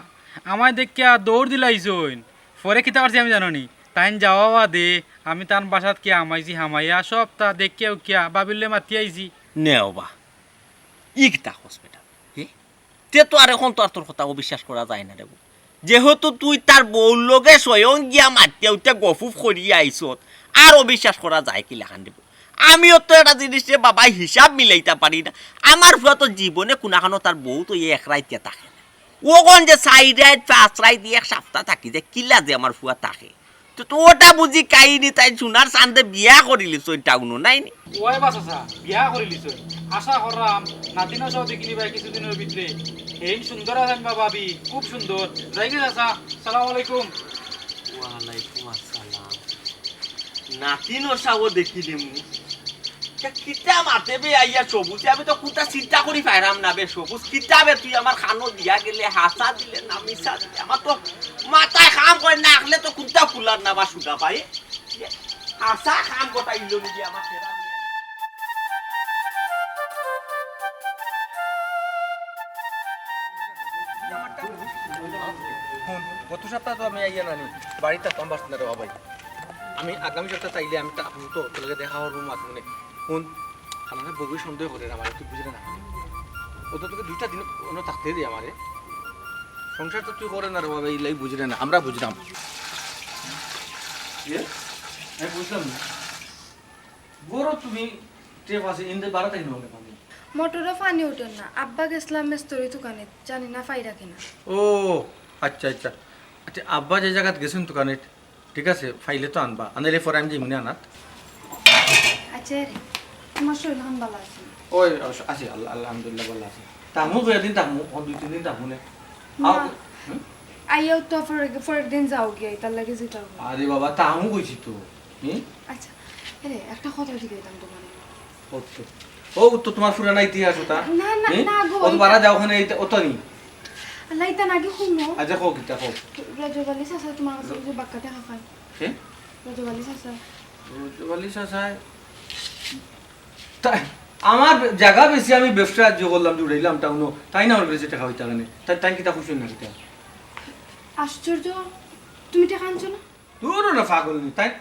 আমায় দেখিয়া দৌড় দিলাইছইন। পরে কিতা করছি আমি জানো নি? তাইন যাওয়া বাদে আমি তান বাসাত গিয়া হামাইছি, হামাইয়া সবতা দেখিয়া উকিয়া ভাবির লগে মাতিয়া আইছি। নে ওবা, ই কিতা কস বেটা? হে? তে তো আর এখন তো আর তোর কথা অবিশ্বাস করা যায় না রে বা। যেহেতু তুই তার বউর লগে স্বয়ং গিয়া মাতিয়া উঠে গফুফ করিয়া আইছত, আর অবিশ্বাস করা যায় কিলাখান রে বা? আমিও তো একটা জিনিস রে বাবা হিসাব মিলাইতা পারি না। আমার ফুয়া তো জীবনে কুনাখানো তার বউ তো এক রাইত থাকে না। অখন যে চাইর রাইত, পাঁচ রাইত, এক সাপ্তা থাকি যে কিলা যে আমার ফুয়া থাকে। তো, তো ওটা বুঝি কাহিনী, তাইন সোনার চান্দে বিয়া করিলিছইন টাউনো, নায় নি? ওই বা চাচা, বিয়া করিলিছইন। আশা কররাম নাতিনও সহ দেখিনি বা কিছুদিনর ভিতরে। হেইন সুন্দর আছইন বা ভাবি, খুব সুন্দর। যাইগি চাচা, সালাম আলাইকুম। ওয়ালাইকুম আসসালাম। নাতিনও সহ দেখিলিমু। তা কিতা মাতে বে আইয়া সবুজে? আমি তো কুনতা চিন্তা করি পাইরাম না বে সবুজ। কিতা বে তুই আমার কানো দিয়া গেলে, হাছা দিলে না মিছা দিলে? আমার তো মাথায় কাম করে না, আখলে তো কুনতা কুলার না বা সুদা ভাই। হাছা কাম গটাইলো নি আমার ছেড়া দিয়া। হুন, গত সপ্তাহ তো আমি আইয়া নানি, বাড়িত থাকতাম পারছি না রে বাবাই। আমি আগামী সপ্তাহ চাইলে আমি তা-, আমি তো তোর লগে দেখা করবো মাত মনে। হুন, আমার না বউয়ে সন্দেহ করে আমার, তুই বুঝলে না। ও তো তোকে দুইটা দিন অন্য থাকতে দে আমারে। সংসার তো তুই করে না রে বাবা, এই লাই বুঝলে না, আমরা বুঝলাম। ইয়ে? আমি বুঝলাম না। গরো তুমি টেপ আছে, ইন্দে বারো তাই নলে পানি। মোটরও পানি উঠে না। আব্বা গেছলা মেস্তরি দোকানে, জানি না পাইরা কিনা। ও, আচ্ছা, আচ্ছা। আচ্ছা, আব্বা যে জাগাত গেছইন দোকানে, ঠিক আছে, পাইলে তো আনবা। আনাইলে পরে আমি যাইমুনে আনাত। আচ্ছা রে, তোমার শরীর এখন ভালো আছে না? ওই, আছি, আল্লাহ, আলহামদুলিল্লাহ, ভালো আছি। থাকমু কয়দিন থাকমু, ও দুই তিন দিন থাকমু নে। না। আও, হুম? আইয়াও তো পরের, পরের দিন যাওগি, তার লাগি যেতে হবে। আরে বাবা, থাকমু কইছি তো। হুম? আচ্ছা, আরে, একটা কথা জিগাইতাম তোমারে। ও তো, ও তো তোমার পুরানা ইতিহাস ওটা। না, না, হুম? না গো, ও তো ওইটা বারা যাও ওখানে, এইটা, ওটা নি। আল্লাহ, ইতা নাকি হুনো। আচ্ছা, কও কিতা, কও। রজব আলী চাচা তোমার কাছে কিছু বাক্কা টেকা পায়। কে? রজব আলী চাচা। রজব আলী চাচায় তা আমার জাগা বেচি আমি ব্যবসা যে করলাম, জুড়াইলাম টাউনো, তাইন আমার কাছে টেকা পাইতা কেনে? তাই, তাইন কিতা খুশি না কিতা? আশ্চর্য, তুমি টেকা আনছো না? দূর না, পাগল নি, তাইন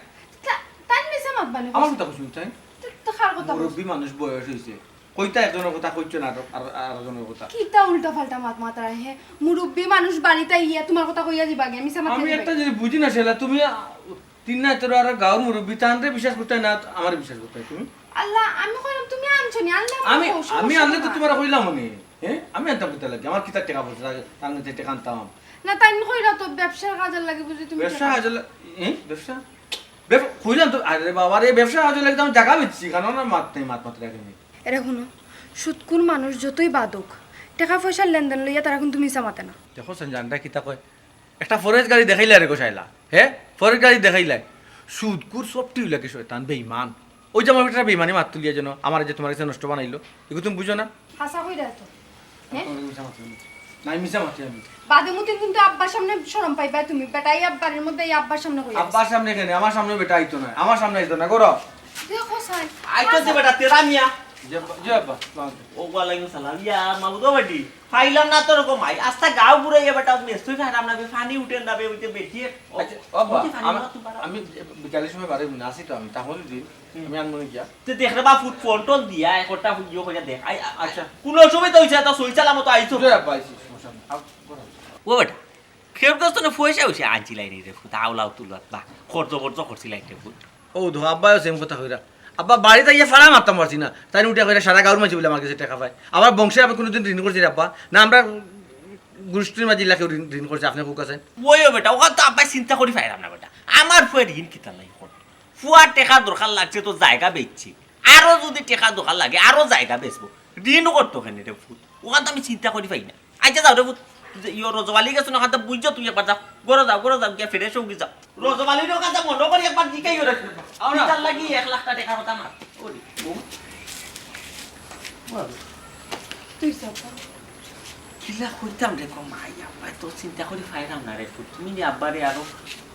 তা-, তাইন মিছা মাতবা নি? আমার কথা খুশি তাইন? তো, তো কার কথা কইছো? মুরব্বী মানুষ, বয়স হইছে, কইতা একজনর কথা কইছো না আর, আর, আর একজনর কথা। কিতা উল্টা পাল্টা মাত মাতার হে? মুরব্বী মানুষ বাড়িত আইয়া তোমার কথা কইয়া দিবা গে, মিছা মাত আমি মাতিবা। একটা জিনিস বুঝি না, শালা, তুমি, আ, তিন না তেরো আর গাঁওর মুরব্বী, তানরে বিশ্বাস করতায় না, আমারে বিশ্বাস করতায় তুমি? আল্লাহ, আমি কইলাম তুমি আনছো নি, আনলে আমারে আমি, কও, আমি সমস্যা আনলে তো কোথায়? তোমারে কইলাম নি, হ্যাঁ? আমি আনতাম কিতা লাগি? আমার কিতা টেকা পয়সা লাগে? তার কাছে টেকা আনতাম। না, তাইন কইরা তো ব্যবসার কাজের লাগি বুঝি তুমি ব্যবসা টেকা কাজের লা-, হ্যাঁ? ব্যবসা? ব্যব-, কইলাম তো, আরে বাবা রে, ব্যবসা কাজের লাগি তো আমি জাগা বেচছি, কারণ আমার মাত নাই, মাত মাত রাখে নাই। এরে হুনো, সুদখুর মানুষ যতই বাদুক, টেকা পয়সার লেনদেন লইয়া তারা কিন্তু মিছা মাতে না। দেখো সঞ্জয়, আন্ডা কিতা কয়? একটা ফরেস্ট গাড়ি দেখাইলা রে গোসাইলা, হে? ফরেস্ট গাড়ি দেখাইলা। সুদখুর সবটি লাগে শয়তান, বেইমান। ওই যে আমার বেটারা বেইমানি মাত তুলিয়া যেন আমার যে তোমার কাছে নষ্ট বানাইলো, এগু তুমি বুঝো না? হাছা কইরা তো। হে? আমি মিছা মাতি আমি। না, আমি মিছা মাতি আমি। বাদে মুতে কিন্তু আব্বার সামনে শরম পাইবা তুমি। বেটা, এই আব্বার মধ্যে এই আব্বার সামনে কইয়া আব্বার সামনে কেনে? আমার সামনে বেটা আইতো না। আমার সামনে আইতো না, করো। দেখো সাই। আইতো যে বেটা, তেরা মিয়া। জি আব্বা, জি আব্বা, সালাম আলাইকুম। ও, ওয়ালাইকুম সালাম। ইয়া, মাবুদ বাটি। পাইলাম না তো ওরকম আই। আস্তা গাঁও ঘুরে ইয়া বেটা, মেস তুই খারাপ না বে, পানি উঠে না বে, ওই যে বেটি। ও, আচ্ছা, ও আব্বা, ওই যে পানি আমি, মারতো পারা। আমি বিকালের সময় বাড়ি না আসি তো আমি, তাহলে দিন, হুম। আমি আনবো না গিয়া। তে দেখ রে বা, ফুট ফোন টোন দিয়া, একটা ফুট ইয়ে করে দেখ। আই, আ-, আচ্ছা। কোনো সময় তো হইছে, তা সই সালামত আইছো। জি আব্বা, আইছি, সমস্যা নেই। আপ-, বলো। ও বেটা, খেয়ে তো তোর পয়সা হইছে, আনছিলাই নি রে ফুট, আওলাও তুলাত বা, খরচ বর্চ করছিলাই রে ফুট। ও ধো, আব্বাও সেম কথা কইরা। আব্বা বাড়িত আইয়া ফাড়া মারতাম পারছি না। তাইন উঠিয়া কইরা সারা গাঁওর মাঝে বলে আমার কাছে টেকা পায়। আবার বংশে আমি কোনোদিন ঋণ করছি রে আব্বা। না আমরা গোষ্ঠীর মাঝে ইলা কেউ ঋণ, ঋণ করছে, আপনে কউক্কা চাইন? ওই ও বেটা, ওখান তো আব্বায় চিন্তা করি পাইরাম না বেটা। আমার ফুয়ায় ঋণ কিতার লাগি করতো? ফুয়ার টেকার দরকার লাগছে তো জাগা বেচছি, আরো যুদি টেকার দরকার লাগে আরো জাগা বেচবো। ঋণ করতো কেনে রে ফুত? ওখান তো আমি চিন্তা করি পাই না। আচ্ছা যাও রে ফুত, যে ইয়ো রজব আলী গেছে না, ওখান তো বুঝছো তুমি একবার যাও, ঘরো যাও, ঘরো যাও, গিয়া fresh অওগি যাও। রজব আলীর ওখান তো মনো করি একবার জিকাইও রে ফুত। আও না। কিতার লাগি এক লাখ টেকার কথা মাত। ওরে, ও। তুই যা তো। কিলা কইতাম রে গো মাই, আব্বায় তো চিন্তা করি পাইরাম না রে ফুত। তুমি নি আব্বারে আরো,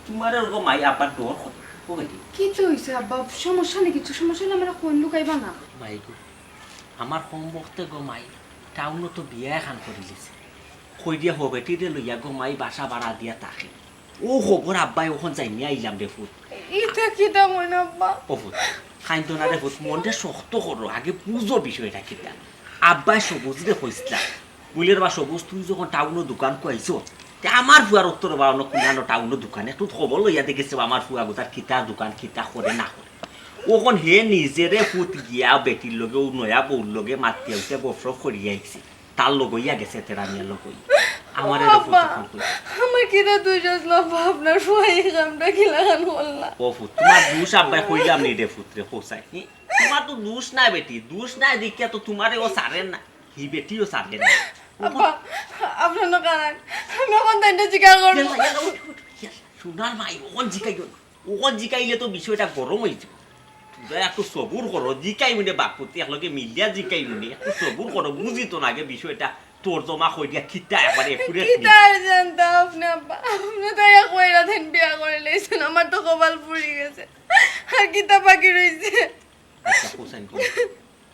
তুমারে গো মাই আব্বার ডর কত। ও বেটি। কিতা অইছে আব্বা? সমস্যা নি কিচ্ছু? সমস্যা অইলে আমারে কইন, লুকাইবা না। মাই গো, আমার কম বখতে গো মাই, টাউনো তো বিয়া এখান করিলিছে। কই দিয়া হো বেটিরে লইয়া গো মাই বাসা ভাড়া দিয়া থাকে। ও খবর আব্বায় অখন জানিয়া আইলাম রে ফুত। ইতা কিতা কইন আব্বা? ও ফুত, কাইন্দো না রে ফুত, মনটা শক্ত করো, আগে বুঝো বিষয়টা কিতা। আব্বায় সবুজরে কইছলা, বুলে রে বা সবুজ, তুই যখন টাউনো দোকান কইছো, তে আমার ফুয়ার উত্তর বা অন্য কুনানো টাউনো দোকানে একটু খবর লইয়া দেখেছে আমার ফুয়া গুতার কিতা দোকান কিতা করে না করে। অখন হে নিজে রে ফুত গিয়া বেটির লগে, ও নয়া বউর লগে মাতিয়া উঠে গফরফ করিয়া আইছে। তার লগইয়া গেছে তেরা মিয়ার লগই। আমারে ও রে আব্বা, ফুত তখন কই। আমার কিতা দুষ আছলো আব্বা? আপনার ফুয়ায় ই কামটা কিলাখান করলা? ও ফুত, তুমার দুষ আব্বায় কইলাম নি রে ফুত রে, কও চাই। হি, তুমার তো দুষ নাই বেটি, দুষ নাই দেখিয়া তো তুমারে ও ছাড়ের না, হি বেটিও ছাড়ের না। আব্বা, আপনার না কারণ, আমি অখন তাইনরে জিকার করমু। ইয়াল্লা, ইয়াল্লা, উঠ, উঠ, ইয়াল্লা। সোনার মাই, অখন জিকাইও না। অখন জিকাইলে তো বিষয়টা গরম অইযিবো। তুমরা একটু সবুর করো, জিকাইমুনে বাপপুতি একলগে মিলিয়া জিকাইমুনে, একটু সবুর করো, বুঝি তো না আগে বিষয়টা তর্জমা করিয়া কিতা একবারে accurate নি। কিতা আর জানতা আপনে আব্বা? আপনে তো এক কইরা দেন বিয়া করিলাইছইন, আমার তো কপাল পুড়ি গেছে। আর কিতা বাকি রইছে? আচ্ছা, হোসেন, কও।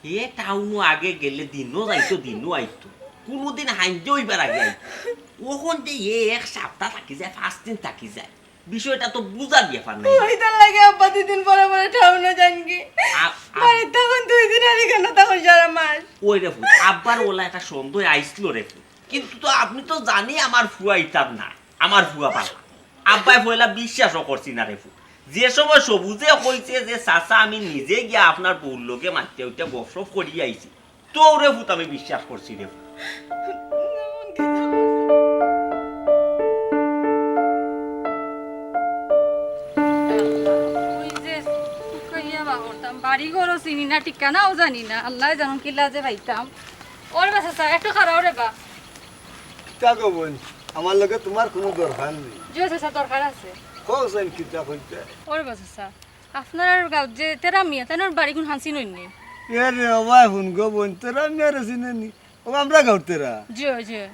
হে টাউনো আগে গেলে দিনও যাইতো, দিনও আইতো। কুনুদিন হাইঞ্জা অইবার আগে আইতো। অখন যে এ এক সাপ্তা থাকি যায়, পাঁচ দিন থাকি যায়। বিষয়টা তো বুঝার ব্যাপার নায়। ওই তার লাগি আব্বা দুই দিন পরে পরে টাউনো যাইনগি। আ-, আ- বাড়িত তখন দুই দিন আর এখানো তখন সারা মাস। ওই রে ফুত, আব্বার ওলা একটা সন্দেহ আইছলো রে ফুত। কিন্তু তো আপনে তো জানি আমার ফুয়া ইতার না, আমার ফুয়া বালা। আব্বায় পয়লা বিশ্বাসও করছি না রে ফুত। যে সময় সবুজে কইছে যে, "চাচা, আমি নিজে গিয়া আপনার বউর লগে মাতিয়া উঠা গফরফ করি আইছি", তো রে ফুত আমি বিশ্বাস করছি রে ফুত। ওই যে তুকাইয়া বা করতাম, বাড়ি ঘরও চিনি না, ঠিকানাও জানি না, আল্লায় জানইন কিলা যে পাইতাম। ওরে বা চাচা, একটু খাড়াও রে বা। কিতা গো বইন, আমার লগে তুমার কুনু দরকার নি? জি ও চাচা, দরকার আছে। কও চাইন কিতা কইতায়? ওরে বা চাচা, আপনারার গাঁওত যে তেরা মিয়া, তান বাড়ি কুনখান চিনইন নি? এ রে, ও বা হুন গো বইন, তেরা মিয়ারে চিনে নি? ও আমরার গাঁওর তেরা? জি অয়, জি অয়।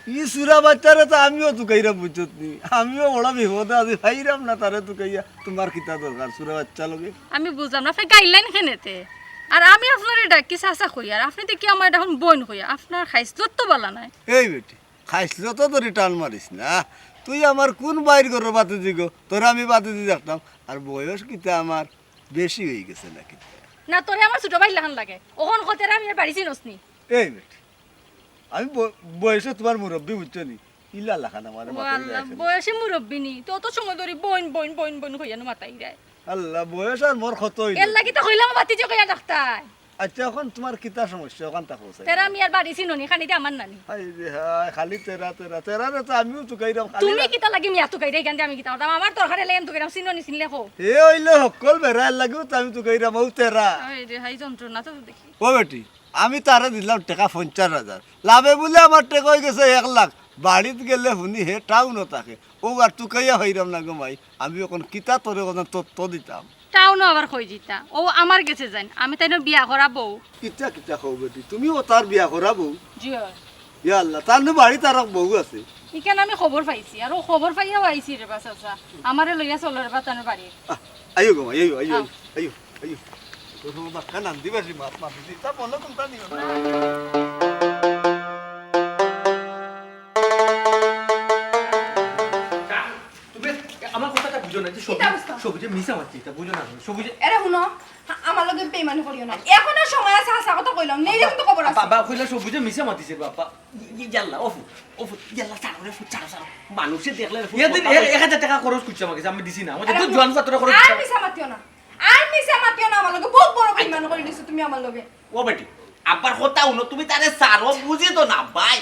ই চুরা বাইচ্চারে তো আমিও তুকাইরাম বুঝছত নি। আমিও বড় বিপদো আছি, পাইরাম না তারে তুকাইয়া। তুমার কিতা দরকার চুরা বাইচ্চার লগে? আমি বুঝলাম না, আপনে গাইল্লাইন কেনে তে? আর আমি আপনারে ডাকি চাচা কইয়া, আর আপনে দেখি আমারে ডাকইন বইন কইয়া। আপনার খাইছলত তো বালা নায়। এই বেটি, খাইছলতো ধরি টান মারিস না। তুই আমার কুন বাইর ঘরর বাতিজি গো? তোরে আমি বাতিজি দেখতাম। আর বয়স কিতা আমার বেশি অইগেছে না কিতা? না, তোরে আমার ছুটো ভাইর লাখান লাগে। অখন কও তেরা মিয়ার বাড়ি চিনস নি? এই বেটি, আমি ব-, বয়সে তুমার মুরব্বি বুঝছো নি? ইলা লাখান আমারে ও মাতাই আল্লাহ, রাখে। বয়সে মুরব্বি নি? তে অত সময় ধরি বইন, বইন, বইন, বইন কইয়া নু মাতাইরায়। আল্লাহ, বয়স আর মোর কত অইলো? এরলাগি তো কইলাম বাতিজি কইয়া ডাকতায়। আচ্ছা, অখন তুমার কিতা সমস্যা? অখান থাকো চাই। তেরা মিয়ার বাড়ি চিনো নি? খানিতে আমার নানি। হায় রে হায়, খালি তেরা, তেরা, তেরারে তো আমিও তুকাইরাম, খালি তুমি না- কিতার লাগি মিয়া তুকাইরায়? ইখান দি আমি কিতা করতাম? আমার দরকারে লেন তুকাইরাম, চিনো নি চিনলে কও। হে অইলে হক্কল বেড়া, এরলাগিউ তো আমি তুকাইরাম, অউ তেরা। হায় রে হায়, যন্ত্রণা তো দেখি। ও বেটি, আমি তারে দিলাম টেকা পঞ্চাশ হাজার, লাভে বুলে আমার টেকা অইগেছে এক লাখ। বাড়িত গেলে হুনি হে টাউনো থাকে, অউ আর তুকাইয়া পাইরাম না গো মাই। আমি অখন কিতা তোরে অখন তথ্য দিতাম? টাউনো আবার কই যিতা? অউ আমার গেছে যাইন, আমি তাইনর বিয়া করা বউ। কিতা কিতা কও বেটি, তুমিও তার বিয়া করা বউ? জি অয়। ইয়া আল্লাহ, তার নু বাড়িত আরক বউ আছে? ইখান আমি খবর পাইছি, আর অউ খবর পাইয়াউ আইছি রে বা চাচা। আমারে লইয়া চলো রে বা তানর বাড়ি। আহ, আইও গো মাই, আইও, আইও, আও। আইও, আইও। তোর বাক্কা নান্দি বাসি মাত মাতি দি, তা বলো কোনটা নিও না। তুমি আমার কথাটা বুঝো না, যে সবুজ, কিতা বুঝতাম? সবুজে মিছা মাতছে, ইটা বুঝো না তুমি। সবুজে এরে হুনো, আ-, আমার লগে বেইমানি করিও না। অখনো সময় আছে, হাছা কথা কইলাম। নেইলে কিন্তু খবর আছে। বাবা কইলা সবুজে মিছা মাতিছে, বাবা। ই-, ই-, ইয়াল্লা, অফু, অফু, ইয়াল্লা, ছাড়ো রে, ফু-, ছাড়ো, ছাড়ো। মানুষে দেখলে রে, ফু-, ইয়াদিন কথা এ-, কয়। এক হাজার টেকা খরচ করছে আমার গেছে, আমি দিছি না। আমার আরে তো হুনো, জোয়ান ছাত্র খরচ আর করছে। মিছা মাতিও না। আর মিছা মাতিও না আমার লগে। বহুত বড় বেইমানি করি দিছো তুমি আমার লগে। ও বেটি, আব্বার কথা হুনো, তুমি তারে ছাড়ো, বুঝি তো না, ভাই।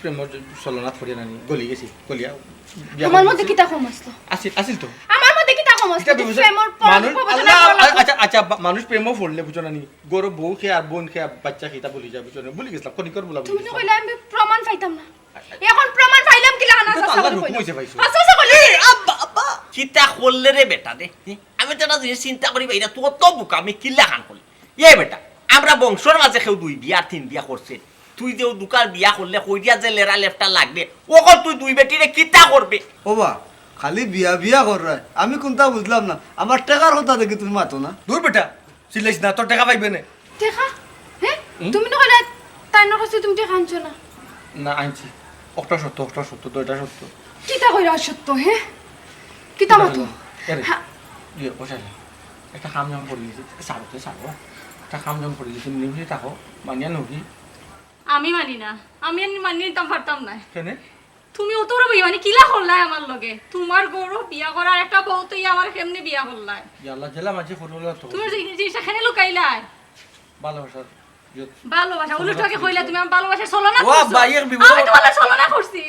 প্রেমর ছলনাত পড়িয়া নানি গলি গেছি, গলিয়া বিয়া আমার করি মধ্যে গেছি। কিতা কম আসলো? আছিল, আছিল তো। আমার মধ্যে কিতা কম আসলো? ইটা যে বিবেচনা-, প্রেমর পর মানুষ, প্রবচনা আল্লাহ, করলাম। আচ্ছা, আচ্ছা, বা-, মানুষ প্রেমও পড়লে বুঝো না নি, গরো বউ খে আর বোন খে আর বাচ্চা খে, ইটা ভুলি যাবে, বুঝো না? ভুলি গেছিলাম, কনিকর বলা ভুলি তুমি তো গেছিলাম। কইলে আমি প্রমাণ পাইতাম না। এখন প্রমাণ পাইলাম কিলা খান? ইটা তো আল্লাহর হুকুম অইছে পাইছো। আচ্ছা, আচ্ছা, বলি। এ, আব্বা, আব্বা। কিতা করলে রে বেটা রে? হে? আমি তো একটা জিনিস চিন্তা করি, এটা তো অত বোকা, আমি কিলা খান করলে? এ বেটা, আমরা বংশর মাঝে কেউ দুই বিয়া, তিন বিয়া করছে? তুই যে ও দুকার বিয়া করলে, কই দিয়া যে লেরা লেফটা লাগবে, ওখন তুই দুই বেটিরে কিতা করবে? ও বা, খালি বিয়া বিয়া কররায়, আমি কুনতা বুঝলাম না। আমার টেকার কথা দেখি তুমি মাতো না। দূর বেটা, চিল্লাইস না, তোর টেকা পাইবে নে। টেকা? হে? হুম? তুমি না কইলা তাইনর কাছে তুমি টেকা আনছো না? না, আনছি। অকটা সত্য, অকটা সত্য, দুইটা সত্য। কিতা কইরা সত্য, হে? কিতা মাতো? এরে, হ্যাঁ। ইয়ে, ও শালা, একটা কাম যখন করি গেছি, সারো তো সারো। একটা কাম যখন করি গেছি, মিলেমিশে থাকো, মানিয়া নকি? আমি মানি না, আমি আর মানি নিতাম পারতাম না। কেনে? তুমি অত বড় বেইমানি কিলা করলায় আমার লগে? তুমার গরো বিয়া করার একটা বউ তো আমার কেমনে বিয়া করলায়? ইয়াল্লা, জেলা মাঝে করবো না তো। তুমি যে জিনিসটা কেনে লুকাইলায়? ভালোবাসার ইয়ত। ভালোবাসা, উল্টা কি কইলা তুমি আমার ভালোবাসার ছলনা ও করছো? আব্বা, ইয়ে বিবাহ আমি তোমার ছলনা করছি।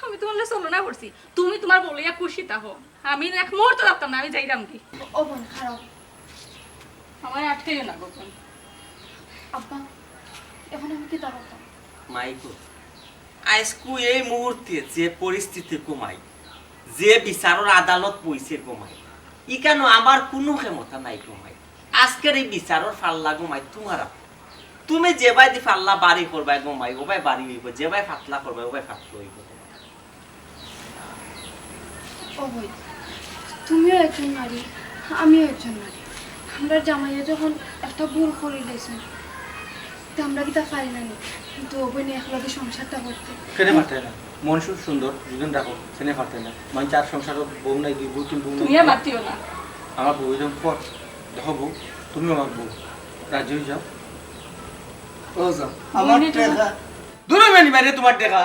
আমি তোমার ছলনা করছি। তুমি তোমার বউ লইয়া খুশি থাকো। আমি এক মুহূর্ত রাখতাম না, আমি যাইতাম কি? ও বোন, খারাপ। আমারে আটকাইও না গো বোন। আব্বা, এখন আমি কিতা করতাম? মাইকো, আইজকু এই মুহূর্তে যে পরিস্থিতি গো মাই, যে বিচারর আদালত বইছে গো মাই, ইকানো আমার কুনু ক্ষমতা নাই গো মাই। আজকের এই বিচারর ফাল্লা গো মাই তুমার আতো। তুমি যেবায়দি ফাল্লা বাড়ি করবায় গো মাই, ওবায় বাড়ি অইবো, যেবায় ফাতলা করবায়, ওবায় ফাতলা অইবো। ও ভাই, তুমিও একজন নারী, আমিও একজন নারী। আমরার জামাইয়ে যখন একটা ভুল করিলাইছে, তে আমরা কিতা পারি না নি? কিন্তু ও বইনে একলগে সংসারটা করতে। কেনে পারতে না? মন সুখ সুন্দর, দুদিন রাখো, কেনে পারতে না? মানে চার সংসারও বউ নাই, দুই বউ, তিন বউ নাই। তুমিও মাতিও না। আমার বউ যখন পর, দেখো বউ, তুমিও আমার বউ, রাজি অই যাও। ও যাও, আমার বইনে তো টেকা। দূরে মেনি বাইরে তোমার টেকা।